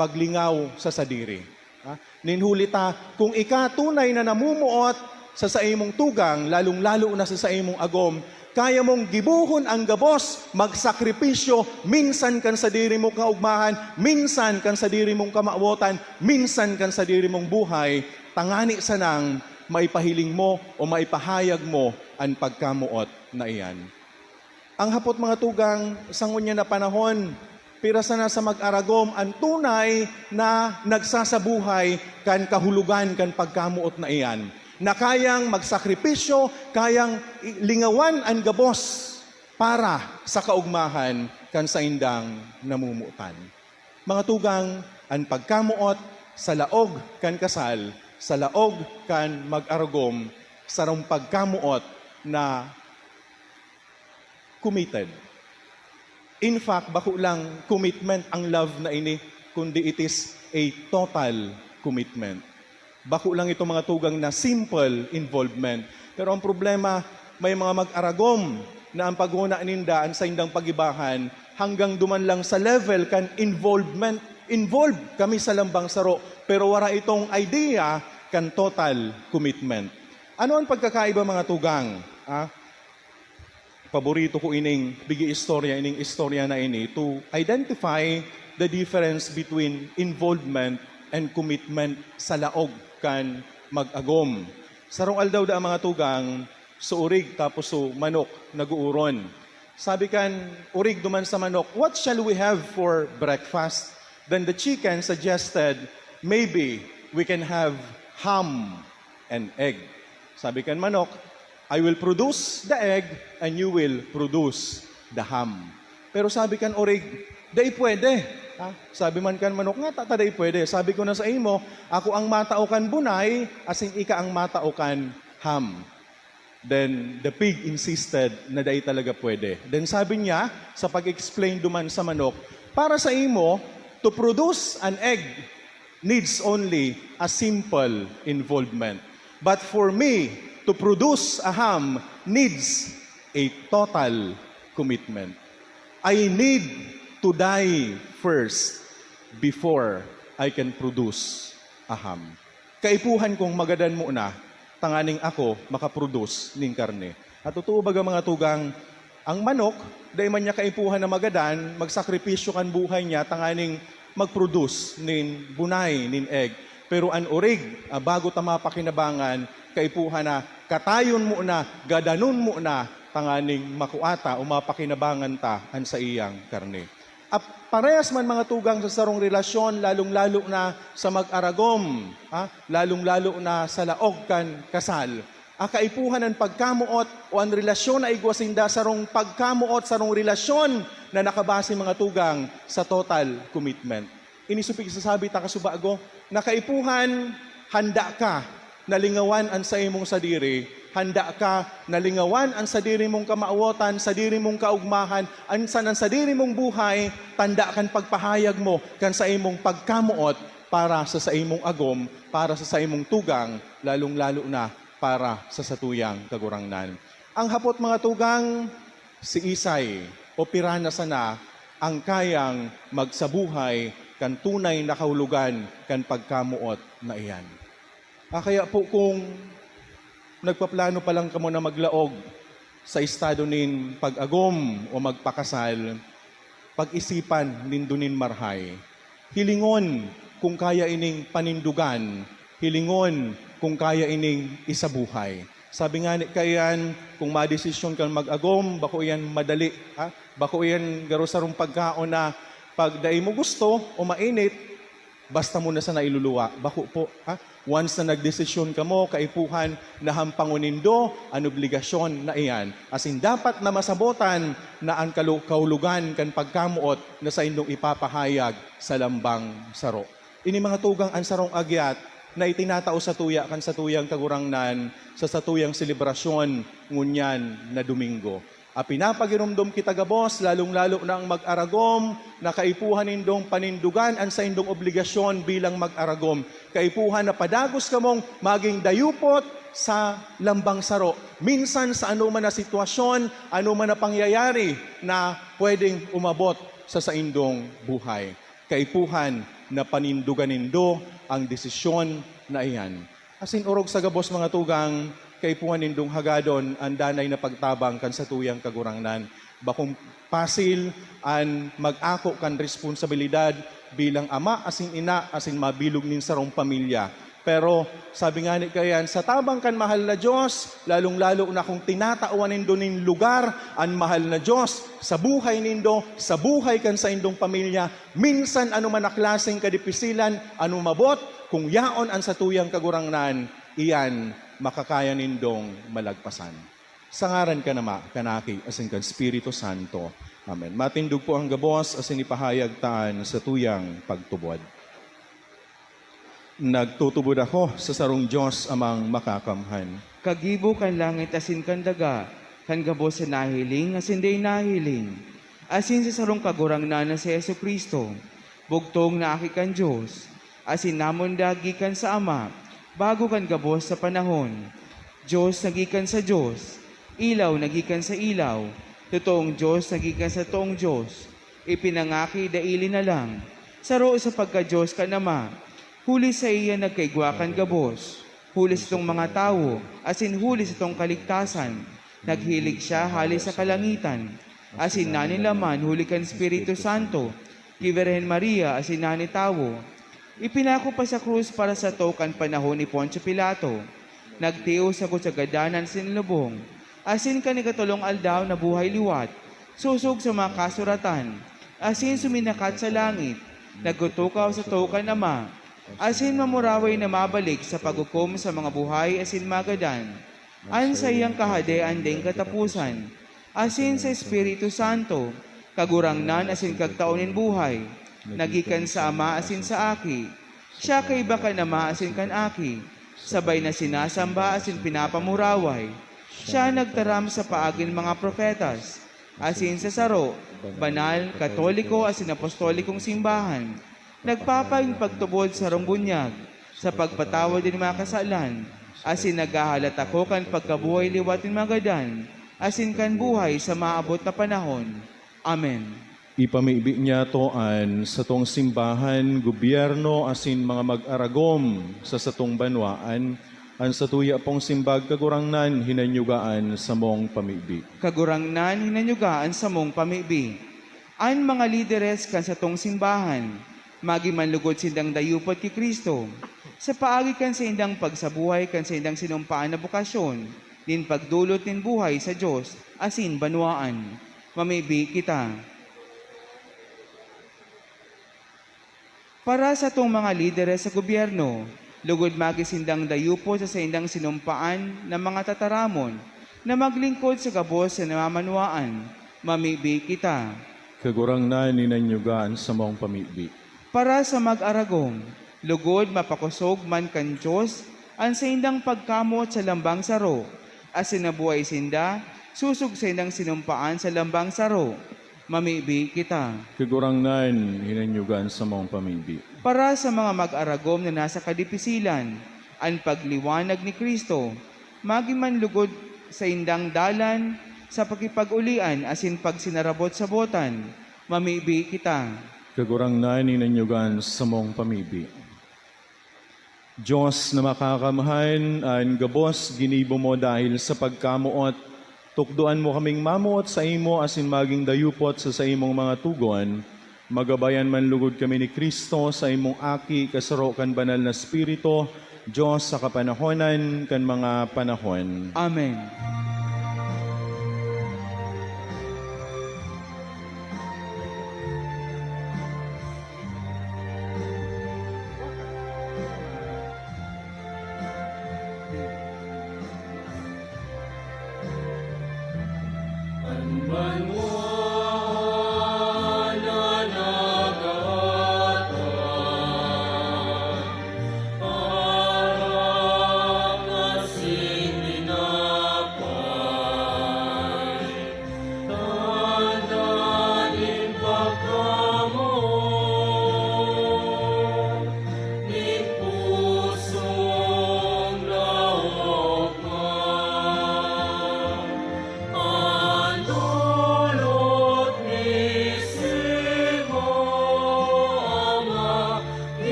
paglingaw sa sadiri. Ha? Nin huli ta, kung ika tunay na namumuot, sa saimong tugang, lalong-lalo na sa saimong agom, kaya mong gibohon ang gabos, magsakripisyo, minsan kan sadiri mong kaugmahan, minsan kan sadiri mong kamawotan, minsan kan sadiri mong buhay, tangani sanang maipahiling mo o maipahayag mo an pagkamoot na iyan. Ang hapot, mga tugang, sa ngunyan na panahon, pira sana sa mag-aragom an tunay na nagsasabuhay kan kahulogan kan pagkamoot na iyan, na kayang magsakripisyo, kayang i-, lingawan an gabos para sa kaugmahan kan saindang namomotan. Mga tugang, an pagkamoot sa laog kan kasal, sa laog kan mag-aragom, sarong pagkamoot na committed. In fact, bako lang commitment ang love na ini, kundi it is a total commitment. Bako lang ito, mga tugang, na simple involvement. Pero ang problema, may mga mag-aragom na ang paghona ninda, an saindang pag-ibahan, hanggang duman lang sa level kan involvement. Involved kami sa lambang saro, pero wara itong idea kan total commitment. Ano ang pagkakaiba, mga tugang? Ah, paborito ko ining pigi-istorya, ining istorya na ini to identify the difference between involvement and commitment sa laog kan mag-agom. Sarong aldaw da ang mga tugang, so orig tapos so manok nag-uuron. Sabi kan orig duman sa manok, "What shall we have for breakfast?" Then the chicken suggested, "Maybe we can have ham and egg." Sabi kan manok, "I will produce the egg and you will produce the ham." Pero sabi kan orig, "Dai pwede." Ha? Sabi man kan manok, "Ngata ta dai pwede?" Sabi ko na sa imo, "Ako ang matao kan bunay, asin ika ang matao kan ham." Then the pig insisted na dai talaga pwede. Then sabi niya, sa pag-explain duman sa manok, "Para sa imo, to produce an egg needs only a simple involvement. But for me, to produce a ham needs a total commitment. I need to die first before I can produce a ham." Kaipuhan kong magadan muna, tanganing ako makaproduce nin karne. At totoo baga, mga tugang, ang manok, dai man niya kaipuhan na magadan, magsakripisyo kan buhay niya tanganing magproduce nin bunay, nin egg. Pero an orig, ah, bago ta mapakinabangan, kaipuhan na katayon muna, gadanon muna, tanganing makua ta o mapakinabangan ta an saiyang karne. Ap-, parehas man, mga tugang, sa sarong relasyon, lalong-lalo na sa mag-aragom, ha? Lalong-lalo na sa laog kan kasal. Ah, kaipuhan an pagkamoot o an relasyon na igwa sinda sarong pagkamoot, sarong relasyon na nakabase, mga tugang, sa total commitment. Ini so pigsasabi ta kasubago, na kaipuhan, handa ka na lingawan an saimong sadiri, handa ka na lingawan an sadiri mong kamawotan, sadiri mong kaugmahan, an san-, an sadiri mong buhay, tanda kan pagpahayag mo kan saimong pagkamoot para sa saimong agom, para sa saimong tugang, lalong-lalo na para sa satuyang Kagurangnan. Ang hapot, mga tugang, siisay o pira na sana ang kayang magsabuhay kan tunay na kahulogan kan pagkamoot na iyan? Ah, kaya po, kung nagpaplano pa lang kamo na maglaog sa estado nin pag-agom o magpakasal, pag-isipan nindo nin marhay. Hilingon kung kaya ining panindugan, hilingon kung kaya ining isabuhay. Sabi ngani kaiyan, kung madesisyon kang mag-agom, bako iyan madali, ha? Bako iyan garo sarong pagkaon na pag dai mo gusto o mainit, basta mo na sana iluluwa. Bako po, ha? Once na nagdesisyon kamo, kaipuhan, na hampangon nindo an obligasyon na iyan. Asin dapat na masabotan na an kalu-, kahulogan kan pagkamoot na saindong ipapahayag sa lambang saro. Ini, mga tugang, an sarong agyat na itinatao satuya kan satuyang Kagurangnan sa satuyang selebrasyon ngunyan na Domingo. Ah, pinapagiromdom kita gabos, lalong-lalo na ang mag-aragom, na kaipuhan nindong panindugan an saindong obligasyon bilang mag-aragom. Kaipuhan na padagos kamong maging dayupot sa lambang saro. Minsan sa anoman na sitwasyon, anoman na pangyayari na pwedeng umabot sa saindong buhay. Kaipuhan na panindugan nindo ang desisyon na iyan. Asin orog sa gabos, mga tugang, kaipuhan nindong hagadon an danay na pagtabang kan satuyang Kagurangnan. Bakong pasil an mag-ako kan responsabilidad bilang ama asin ina asin mabilog nin sarong pamilya. Pero sabi ngani kaiyan, sa tabang kan mahal na Dios, lalong-lalo na kung tinatawan nindo nin lugar an mahal na Dios sa buhay nindo, sa buhay kan saindong pamilya, minsan ano man na klaseng kadipisilan an umabot, kung yaon an satuyang Kagurangnan, iyan makakaya nindong malagpasan. Sa ngaran kan Ama, kan Aki, asin kan Espiritu Santo. Amen. Matindog po ang gabos asin ipahayag ta an satuyang pagtubod. Nagtutubod ako sa sarong Dios, Amang Makakamhan. Kagibo kan langit asin kan daga, kan gabos na nahihiling asin dai nahihiling, asin sa sarong Kagurangnan na si Jesu-Cristo, bugtong na Aki kan Dios, asin namundag gikan sa Ama, bago kan gabos na panahon. Dios na gikan sa Dios, ilaw na gikan sa ilaw, totoong Dios na gikan sa totoong Dios, ipinangaki daili na lang, saro sa pagka-Dios kan Ama, huli saiya nagkaigwa kan gabos, huli satong mga tawo, asin huli satong kaligtasan. Naghilig siya hale sa kalangitan, asin nanilaman huli kan Espiritu Santo, ki Birhen Maria asin nani tawo. Ipinako pa sa krus para sato kan panahon ni Poncio Pilato. Nagtios sagkod sa gadanan asin lubong, asin kan ikatolong aldaw nabuhay liwat, sosog sa mga kasuratan, asin suminakat sa langit, nagtutukaw sato kan Ama, asin mamuraway na mabalik sa paghukom sa mga buhay asin magadan. An saiyang Kahadean daing kataposan, asin sa Espiritu Santo, Kagurangnan asin Kagtao nin buhay, na gikan sa Ama asin sa Aki. Siya kaiba kan Ama asin kan Aki, sabay na sinasamba asin pinapamuraway. Siya nagtaram sa paagi nin mga propetas, asin sa saro, banal, katoliko asin apostolikong simbahan. Nagpapain pagtubod sa sarong bunyag, sa pagpatawad nin mga kasalan, asin naghahalat ako kan pagkabuhay liwat nin magadan, asin kan buhay sa maabot na panahon. Amen. Ipamibi niyato an satong simbahan, gobyerno, asin mga mag-aragom sa satong banwaan. An satuya pong simbag, Kagurangnan, hinanyuga an samong pamibi. Kagurangnan, hinanyuga an samong pamibi. An mga lideres kan satong simbahan, magin man lugod sindang dayupot ki Cristo, sa paagi kan saindang pagsabuhay kan saindang sinumpaan na bokasyon nin pagdolot nin buhay sa Dios asin banwaan. Mamibi kita. Para satong mga lideres sa gobyerno, lugod magin sindang dayupot sa saindang sinumpaan na mga tataramon na maglingkod sa gabos na namamanwaan, mamibi kita. Kagurangnan, hinanyuga an samong pamibi. Para sa mag-aragom, lugod mapakosog man kan Dios an saindang pagkamoot sa lambang saro, asin mabuhay sinda sosog saindang sinumpaan sa lambang saro. Mamibi kita. Kagurangnan, hinanyuga an samong pamibi. Para sa mga mag-aragom na nasa kadipisilan, an pagliwanag ni Cristo, magin man lugod saindang dalan sa pakipag-olian asin pagsinarabot-sabotan, mamibi kita. Kagurangnan, hinanyuga an samong pamibi. Dios na makakamhan, an gabos ginibo mo dahil sa pagkamoot. Tukdoan mo kaming mamoot saimo asin magin dayupot sa saimong mga togon. Magabayan man lugod kami ni Cristo, saimong Aki, kasaro kan Banal na Espiritu, Dios sa kapanahonan kan mga panahon. Amen.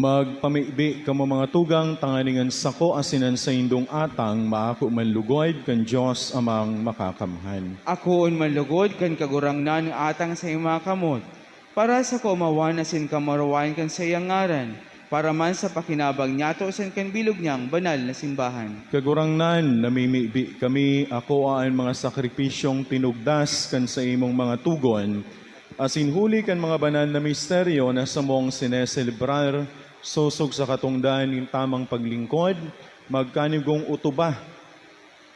Magpamibi kamo, mga tugang, tanganing an sako asin an saindong atang maako man lugod kan Dios Amang Makakamhan. Akoon man lugod kan Kagurangnan an atang sa iyong mga kamot, para sa kaomawan asin kamurawayan kan saiyang ngaran, para man sa pakinabang niyato asin kan bilog niyang banal na simbahan. Kagurangnan, namimibi kami, akoa an mga sakripisyong tinugdas kan saimong mga tugon, asin huli kan mga banal na misteryo na samong sineselebrar, sosog sa katongdan nin tamang paglingkod, magkanigong otoba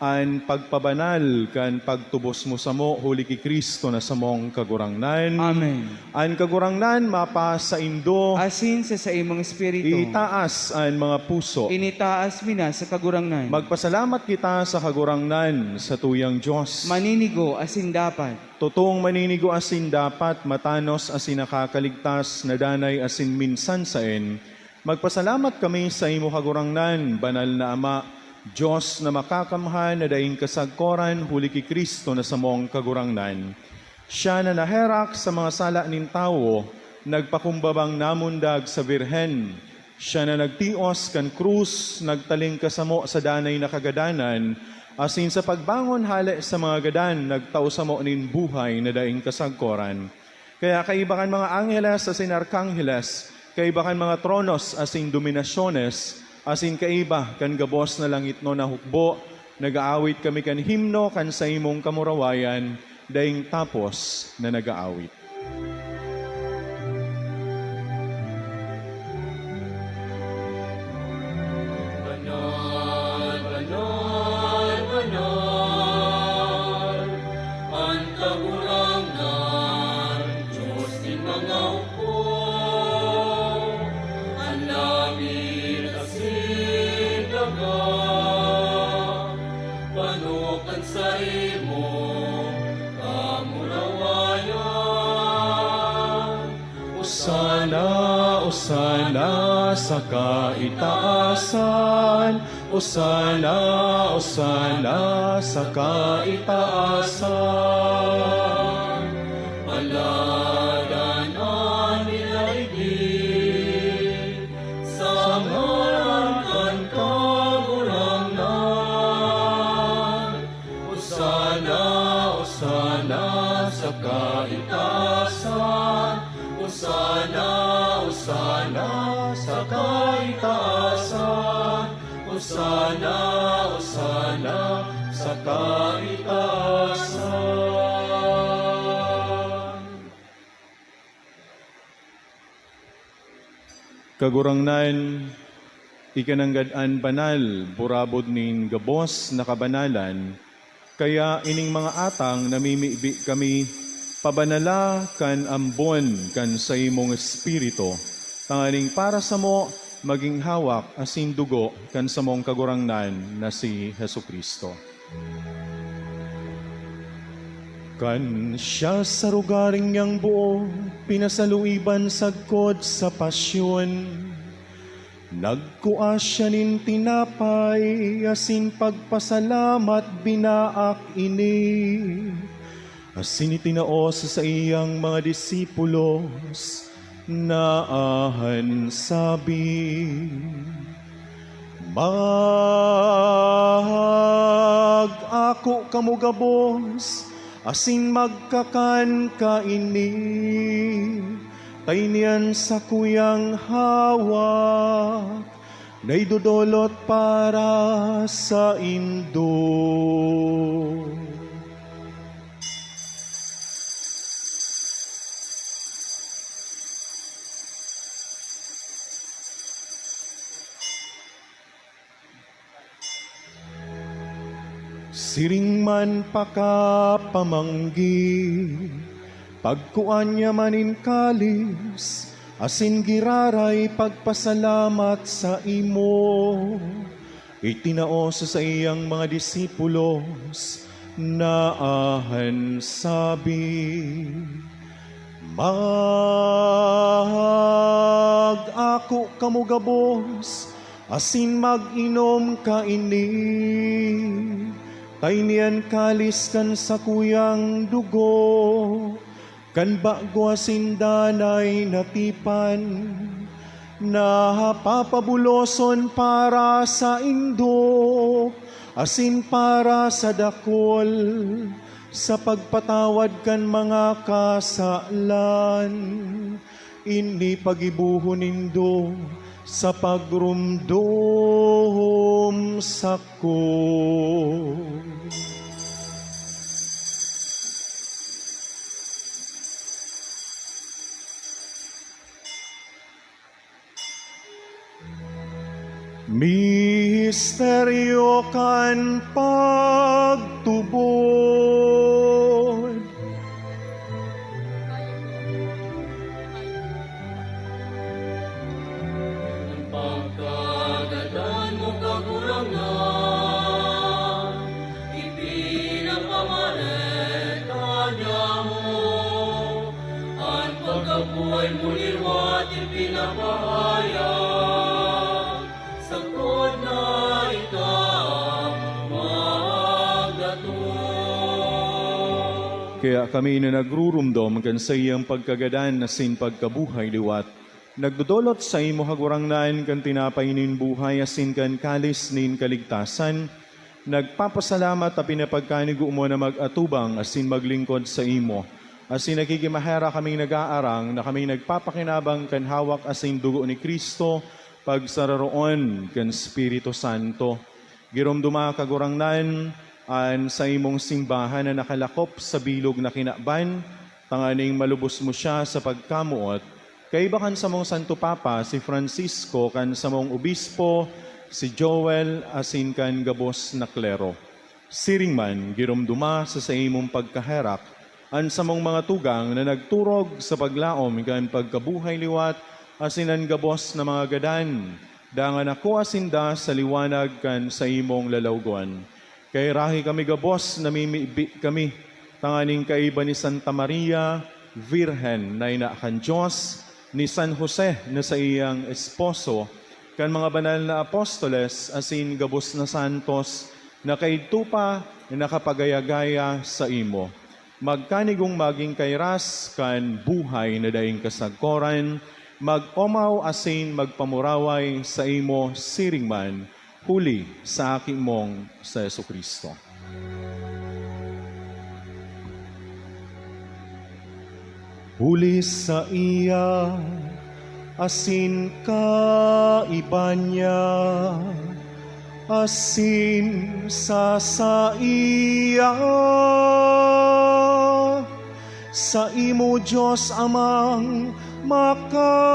an pagpabanal kan pagtubos mo samo, huli ki Cristo na samong Kagurangnan. Amen. An Kagurangnan mapasaindo. Asin sa saimong espiritu. Itaas an mga puso. Initaas mi na sa Kagurangnan. Magpasalamat kita sa Kagurangnan, satuyang Dios. Maninigo asin dapat. Totoong maninigo asin dapat, matanos asin nakakaligtas, na danay asin minsan saen. Magpasalamat kami saimo, Kagurangnan, Banal na Ama, Dios na makakamhan na daing kasagkoran, huli ki Cristo na samong Kagurangnan. Siya na naherak sa mga sala nin tawo, nagpakumbabang namundag sa Birhen. Siya na nagtios kan krus, nagtaling kasamo sa danay na kagadanan, asin sa pagbangon hale sa mga gadan, nagtao samo nin buhay na daing kasagkoran. Kaya kaiba kan mga angheles asin arkangheles, kaiba kan mga tronos asin dominasyones, asin kaiba kan gabos na langitnon na hukbo, nag-aawit kami kan himno kan saimong kamurawayan, daing tapos na nag-aawit. Banal, banal, banal, an Kagurangnan, Dios nin mga hukbo. An langit asin daga, bano kan saimong kamurawayan. Osana, Osana sa kaitaasan, Osana, Osana sa kaitaasan. Paladan an nilaigin sa ngaran kan Kagurangnan. Osana, Osana sa kaitaasan. Osana, Osana sa kaitaasan. Osana, Osana sa kaitaasan. Kagurangnan, ika nanggad an banal, burabod nin gabos na kabanalan, kaya ining mga atang namimibi kami, pabanala kan ambon kan saimong Espiritu, tanganing para samo magin hawak asin dugo kan samong Kagurangnan na si Jesu-Cristo. Kan siya sa rogaring niyang buo pinasaluiban sagkod sa pasyon, nagkua siya nin tinapay asin pagpasalamat binaak ini, asin itinao sa saiyang mga disipulos. Naahan sabi, "Mag-ako kamo gabos asin magkakan kaini, ta ini an sakuyang hawak na idodolot para saindo." Siring man pakapamanggi, pagkua niya man nin kalis, asin giraray pagpasalamat saimo. Itinao sa saiyang mga disipulos, naahan sabi, "Mag-ako kamo gabos asin mag-inom kaini, ta ini an kalis kan sakuyang dugo kan bago asin danay na tipan, Napapabuloson para saindo asin para sa dakul, sa pagpatawad kan mga kasalan. Ini paggibohon nindo sa pagromdom sako. Misteryo kan pagtubod. An pagkagadan mo, Kagurangnan, ipinapamareta niamo. An pagkabuhay mo liwat ipinapahayag, sagkod na ika magdatong. Kaya kami na nagrurumdom kan saiyang pagkagadan asin pagkabuhay liwat, nagdodolot saimo, Kagurangnan, kan tinapay nin buhay asin kan kalis nin kaligtasan, nagpapasalamat ta pinapagkanigo mo na mag-atubang asin maglingkod saimo. Asin nakikimaherak kaming nag-aarang na kami nagpapakinabang kan hawak asin dugo ni Cristo, pagsararoon kan Espiritu Santo. Giromdoma, Kagurangnan, an saimong simbahan na nakalakop sa bilog na kinaban, tanganing malubos mo siya sa pagkamoot, kaiba kan samong Santo Papa, si Francisco, kan samong obispo, si Joel, asin kan gabos na klero. Siring man, giromdoma sa saimong pagkaherak an samong mga tugang na nagturog sa paglaom kan pagkabuhay liwat asin an gabos na mga gadan, dangan akoa sinda sa liwanag kan saimong lalawgon. Kay rahay kami gabos namimibi kami tanganing kaiba ni Santa Maria, Virgen na ina kan Dios, ni San Jose na saiyang esposo, kan mga banal na apostoles asin gabos na santos na kaidto pa nakapagaya-gaya saimo. Magkanigong magin kairas kan buhay na daing kasagkoran, mag-omaw asin magpamuraway saimo siring man, huli sa Aki mong si Jesu-Cristo. Huli saiya, asin kaiba niya, asin sa saiya, saimo, Dios Amang Makakamhan,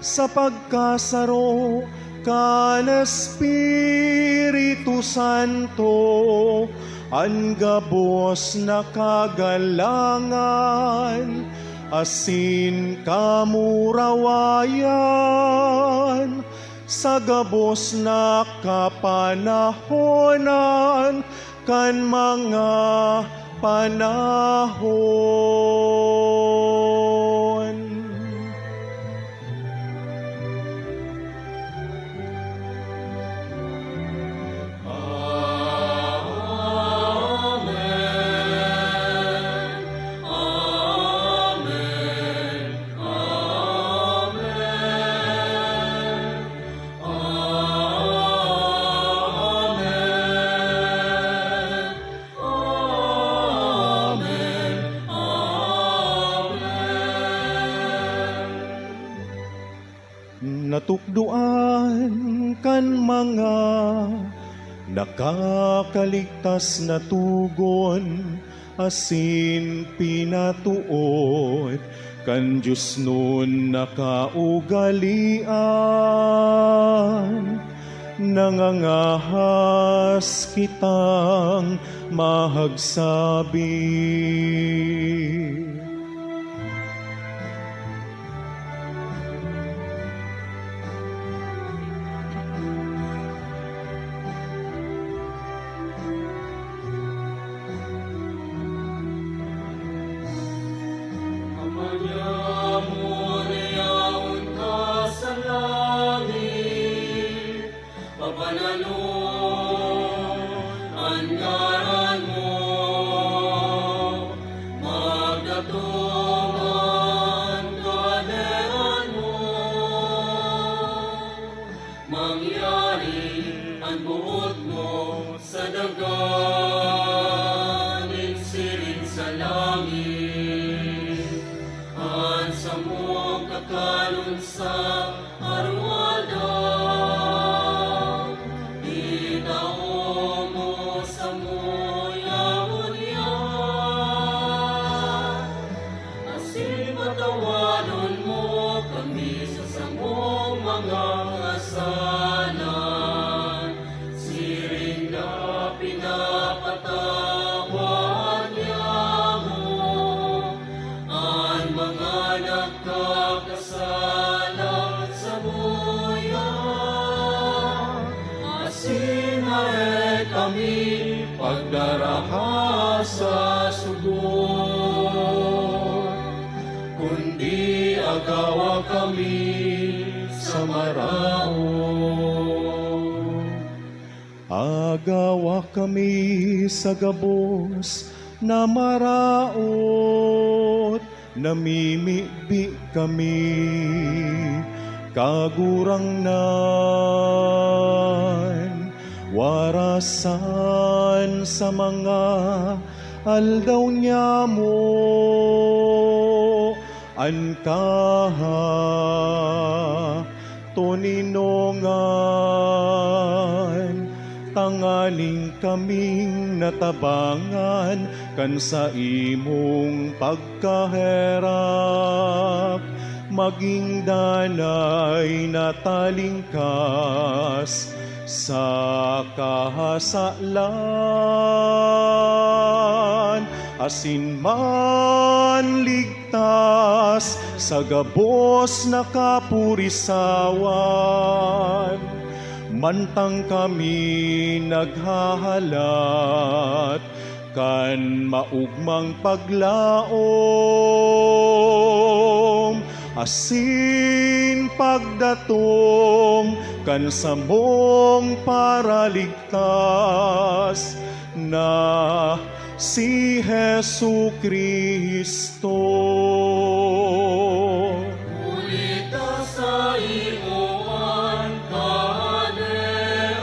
sa pagkasaro kan Espiritu Santo, an gabos na kagalangan asin kamurawayan sa gabos na kapanahonan kan mga panahon. Amen. Amen. Amen. Natukdoan kan mga nakakaligtas na togon asin pinatood kan diosnon na kaugalean, nangangahas kitang mahagsabi. Ama niamo na yaon ka sa langit, papananon an ngaran mo, magdat- Pagdaraha sa subot, kundi agawa kami sa maraot. Agawa kami sa gabos na maraot, namimibi kami, Kagurangnan, warasan sa mga aldaw nyamo an katoninongan, tanganing kaming natabangan kan saimong pagkaherak, maging danay na talingkas sa kahasalan, asin manligtas sa gabos na kapurisawan. Mantang kami naghahalat kan maugmang paglaom asin pagdatong kan samong Paraligtas na si Jesu-Cristo. Huli ta sa imo an kahadean,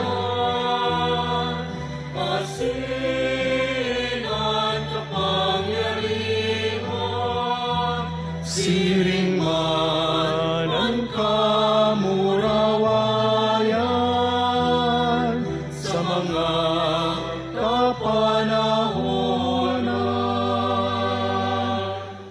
asin an kapangyarihan, siring man an kamurawayan sa mga kapanahonan.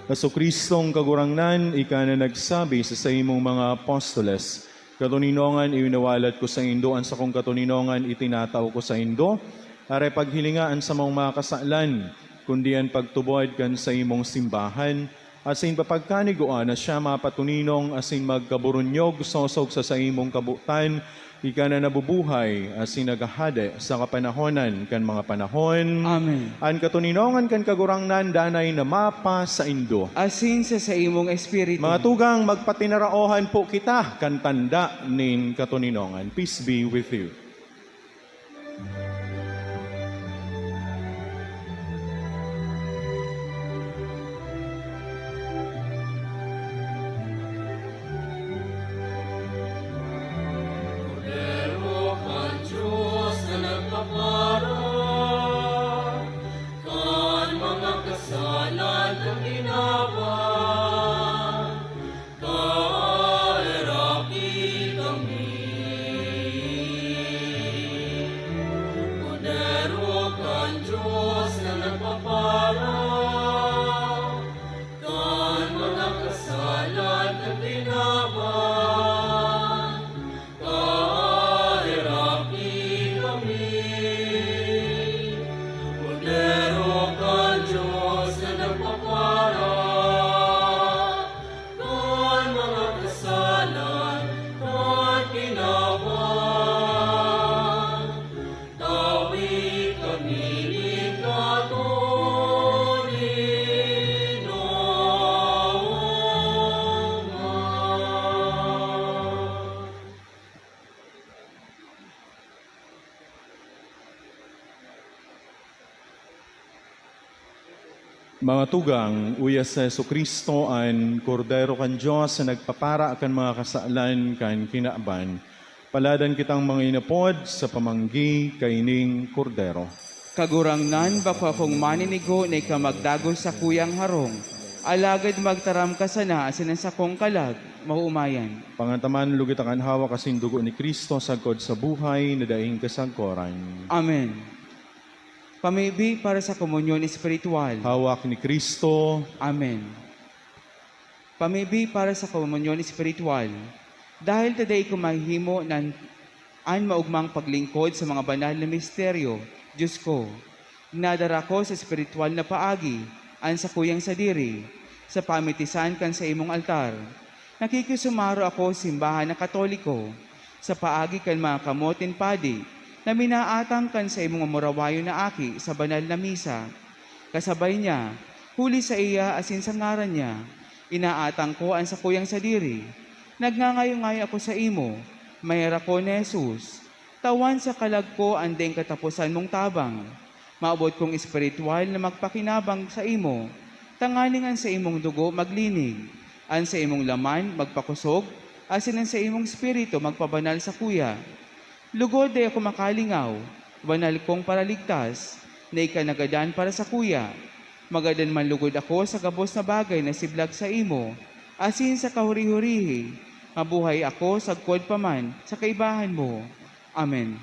Jesu-Cristong Kagurangnan, ika na nagsabi sa saimong mga apostoles, "Katoninongan, iwinawalat ko saindo an sakong katoninongan, itinatao ko saindo. Aray paghilinga an samong mga kasalan, kundi an pagtubod kan saimong simbahan, asin papagkanigua na siya mapatoninong asin magkaburunyog sosog sa saimong kabotan, ika na nabubuhay asin naghahade sa kapanahonan kan mga panahon." Amen. An katoninongan kan Kagurangnan danay na mapasaindo. Asin sa saimong espiritu. Mga tugang, magpatinaraohan po kita kan tanda nin katoninongan. Peace be with you. Kordero kan Dios na nagpapara kan mga kasalan kan ginawa, kaheraki kami. Kordero kan Dios na nagpapara kan mga kasalan kan ginawa, kaheraki kami. Kordero kan Dios na nagpapara kan mga kasalan kan ginawa, tawi kami nin katoninongan. Mga tugang, uya si Jesu-Cristo an Kordero kan Dios na nagpapara kan mga kasalan kan kinaban. Paladan kitang mga inapod sa pamanggi kaining Kordero. Kagurangnan, bako akong maninigo na ika magdagos sakuyang harong, alagad magtaram ka sana asin an sakong kalag maoomayan. Pangantaman, lugi ta kan hawak asin dugo ni Cristo sagkod sa buhay na daing kasagkoran. Amen. Pamibi para sa komunyon espiritual. Hawak ni Cristo. Amen. Pamibi para sa komunyon espiritual. Dahil ta dai ko mahihimo nan, an maogmang paglingkod sa mga banal na misteryo, Diyos ko, nadara ko sa espiritual na paagi an sakuyang sadiri sa pamitisan kan saimong altar. Nakikisumaro ako sa simbahan na Katoliko, sa paagi kan mga kamot nin padi, na minaatang kan saimong mamurawayon na aki sa banal na misa. Kasabay niya, huli saiya asin sa ngaran niya, inaatang ko an sakuyang sadiri. Nagngangayo-ngayo ako saimo, maherakon na Jesus, tawan sa kalag ko an daing kataposan mong tabang. Maabot kong espiritual na magpakinabang saimo, tanganing an saimong dugo maglinig, an saimong laman magpakosog, asin an saimong espiritu magpabanal sakuya. Lugod dai ako makalingaw, banal kong Paraligtas, na ika nagadan para sakuya. Magadan man lugod ako sa gabos na bagay na siblag saimo, asin sa kahuri-hurihi, mabuhay ako sagkod pa man sa kaibahan mo. Amen.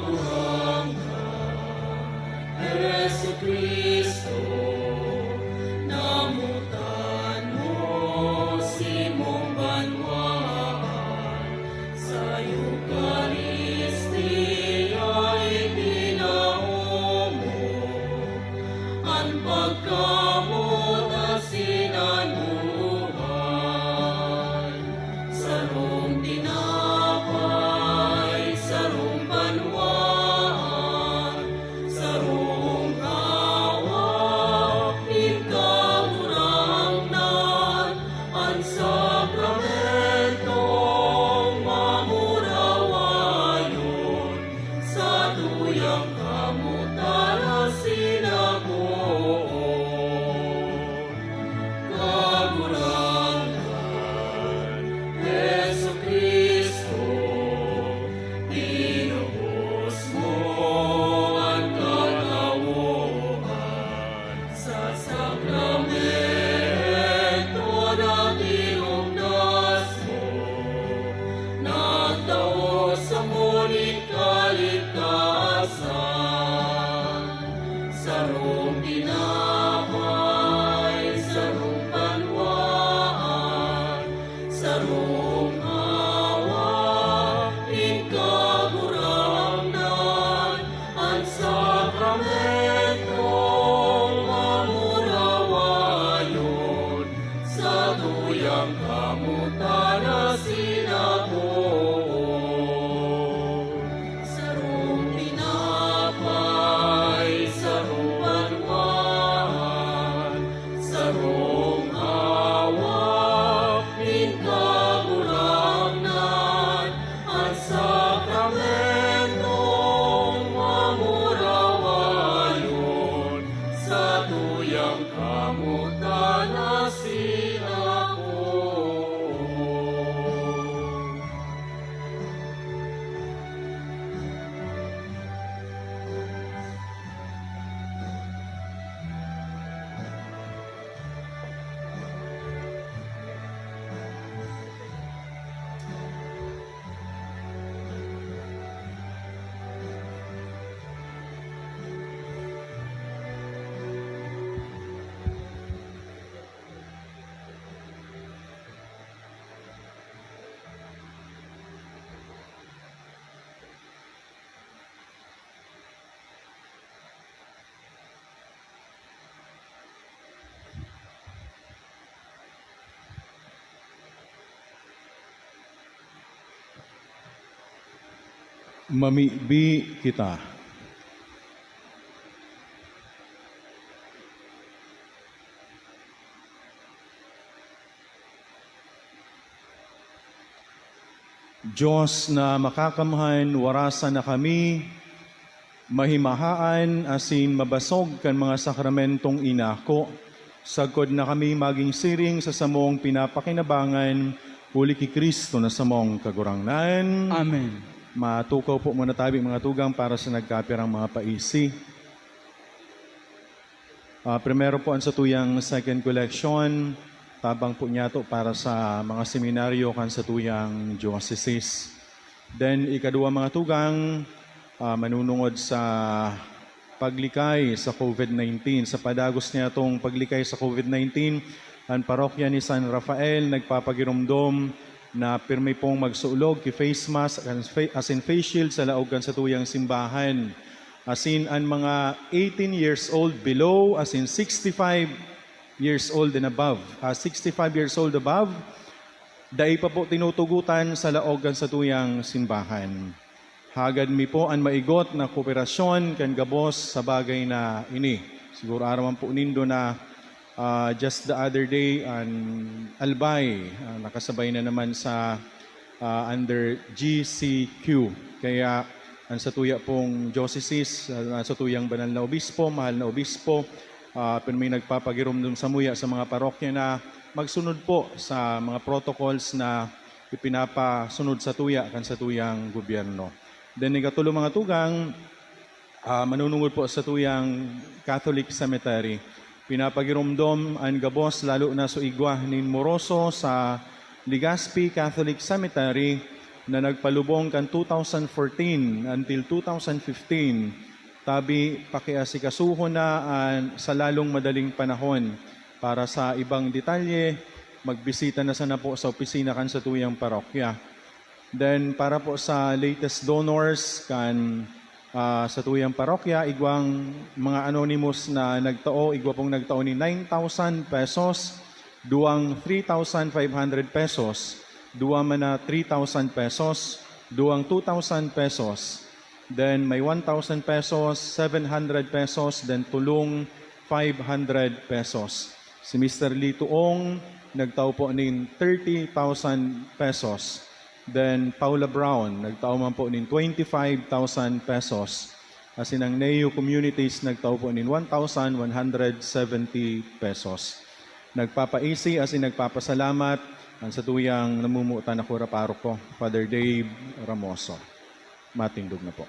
Kagurangnan, Jesu-Cristo, namotan mo simong banwaan, sa Eukaristia itinao mo an pagkamoot asin an buhay. Sarong tinapay, sarong banwaan, sarong hawak nin Kagurangnan, an sakramentong mamurawayon, satuyang kamotan asin akoon. Kagurangnan, Jesu-Cristo, tinubos mo an katawoan sa sakramento na tinukdas mo, nagtao samo nin kaligtasan. Sarong tinapay, sarong banwaan, sarong hawak nin Kagurangnan, an sakramentong mamurawayon, satuyang kamotan asin akoon. Sarong tinapay, sarong banwaan, sarong hawak nin Kagurangnan, an sakramentong mamurawayon, satuyang kamotan asin akoon. Mamibi kita. Dios na makakamhan, warasan na kami mahimahaan asin mabasog kan mga sakramentong inako, sagkod na kami magin siring sa samong pinapakinabangan, huli ki Cristo na samong Kagurangnan. Amen. Matukaw po muna tabi, mga tugang, para sa nagkapirang mga paisi. Ah, primero po an satuyang second collection, tabang po niyato para sa mga seminaryo kan satuyang diocese. Then, ikaduwa, mga tugang, ah, manunungod sa paglikay sa COVID nineteen. Sa padagos niyatong paglikay sa COVID nineteen, an parokya ni San Rafael nagpapagiromdom na pirmi pong magsulog ki face mask asin fa-, asin face shield sa laog kan satuyang simbahan. Asin an mga eighteen years old below, asin sixty-five years old and above, ah, sixty-five years old above, dai pa po tinutugutan sa laog kan satuyang simbahan. Hagad mi po an maigot na kooperasyon kan gabos sa bagay na ini. Siguro aram man po nindo na, ah, just the other day, an Albay, ah, nakasabay na naman sa, ah, under G C Q. Kaya an satuya pong diocese, ah, satuyang banal na obispo, mahal na obispo, ah, pirmi nagpapagiromdom samuya sa mga parokya na magsunod po sa mga protocols na ipinapasunod satuya kan satuyang gobyerno. Then, ikatulo, mga tugang, ah, manunungod po sa satuyang Catholic Cemetery. Pinapagiromdom an gabos, lalo na sa igwa nin Moroso sa Legazpi Catholic Cemetery na nagpalubong kan two thousand fourteen until two thousand fifteen. Tabi, pakiasikasuhon na an sa lalong madaling panahon. Para sa ibang detalye, magbisita na sana po sa opisina kan satuyang parokya. Then, para po sa latest donors kan, ah, satuyang parokya, igwang mga anonymous na nagtao, igwa pong nagtao ni nine thousand pesos, duwang three thousand five hundred pesos, duwa man na three thousand pesos, duwang two thousand pesos, then may one thousand pesos, seven hundred pesos, then tulong five hundred pesos. Si Mister Lito Ong nagtao po nin thirty thousand pesos. Then Paula Brown nagtao man po nin twenty-five thousand pesos. Asin ang Neo Communities nagtao po nin one thousand one hundred seventy pesos. Nagpapaisi asin nagpapasalamat ang satuyang namumutan na kura paroko, Father Dave Ramoso. Matindog na po.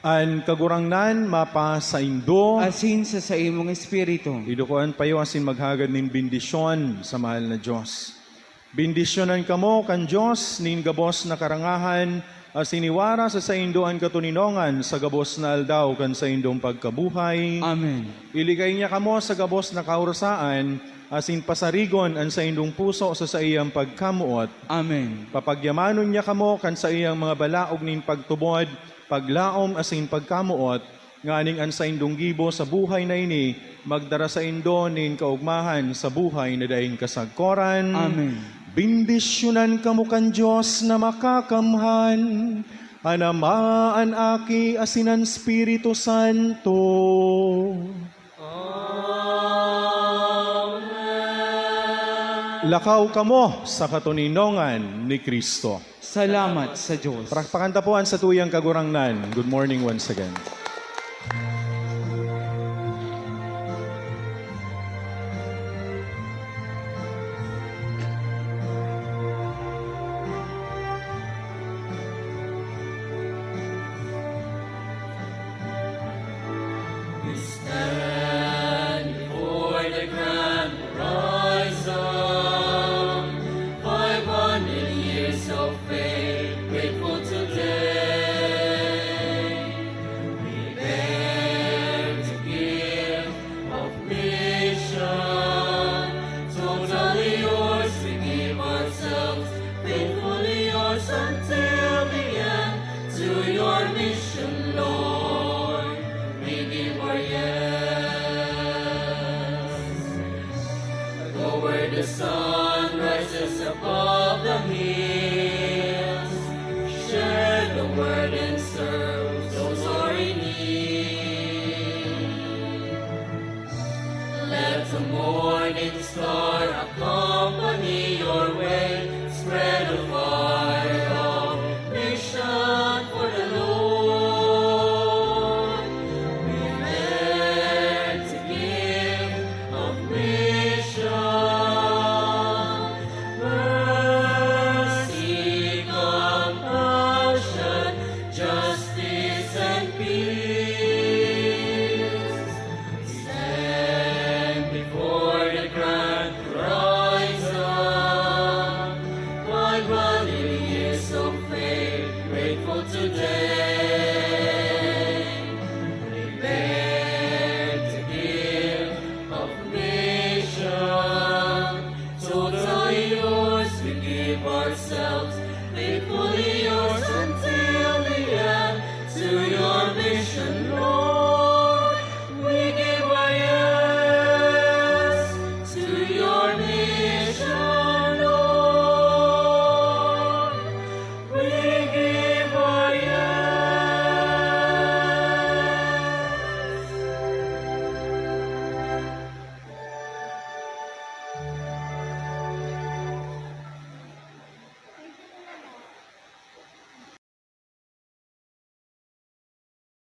An Kagurangnan mapasaindo. Asin sa saimong espiritu. Idukoan payo asin maghagad nin bendisyon sa mahal na Dios. Bendisyonan kamo kan Dios nin gabos na karangahan, asin iwara sa saindo an katoninongan sa gabos na aldaw kan saindong pagkabuhay. Amen. Iligay niya kamo sa gabos na kaurasaan, asin pasarigon an saindong puso sa saiyang pagkamoot. Amen. Papagyamanon niya kamo kan saiyang mga balaog nin pagtubod, paglaom asin pagkamoot, nganing an saindong gibo sa buhay na ini magdara saindo nin kaogmahan sa buhay na daing kasagkoran. Amen. Bendisyonan kamo kan Dios na Makakamhan, an Ama, an Aki, asin an Espiritu Santo. Amen. Lakaw kamo sa katoninongan ni Cristo. Salamat sa Diyos. Palakpakan ta po an satuyang Kagurangnan. Good morning once again.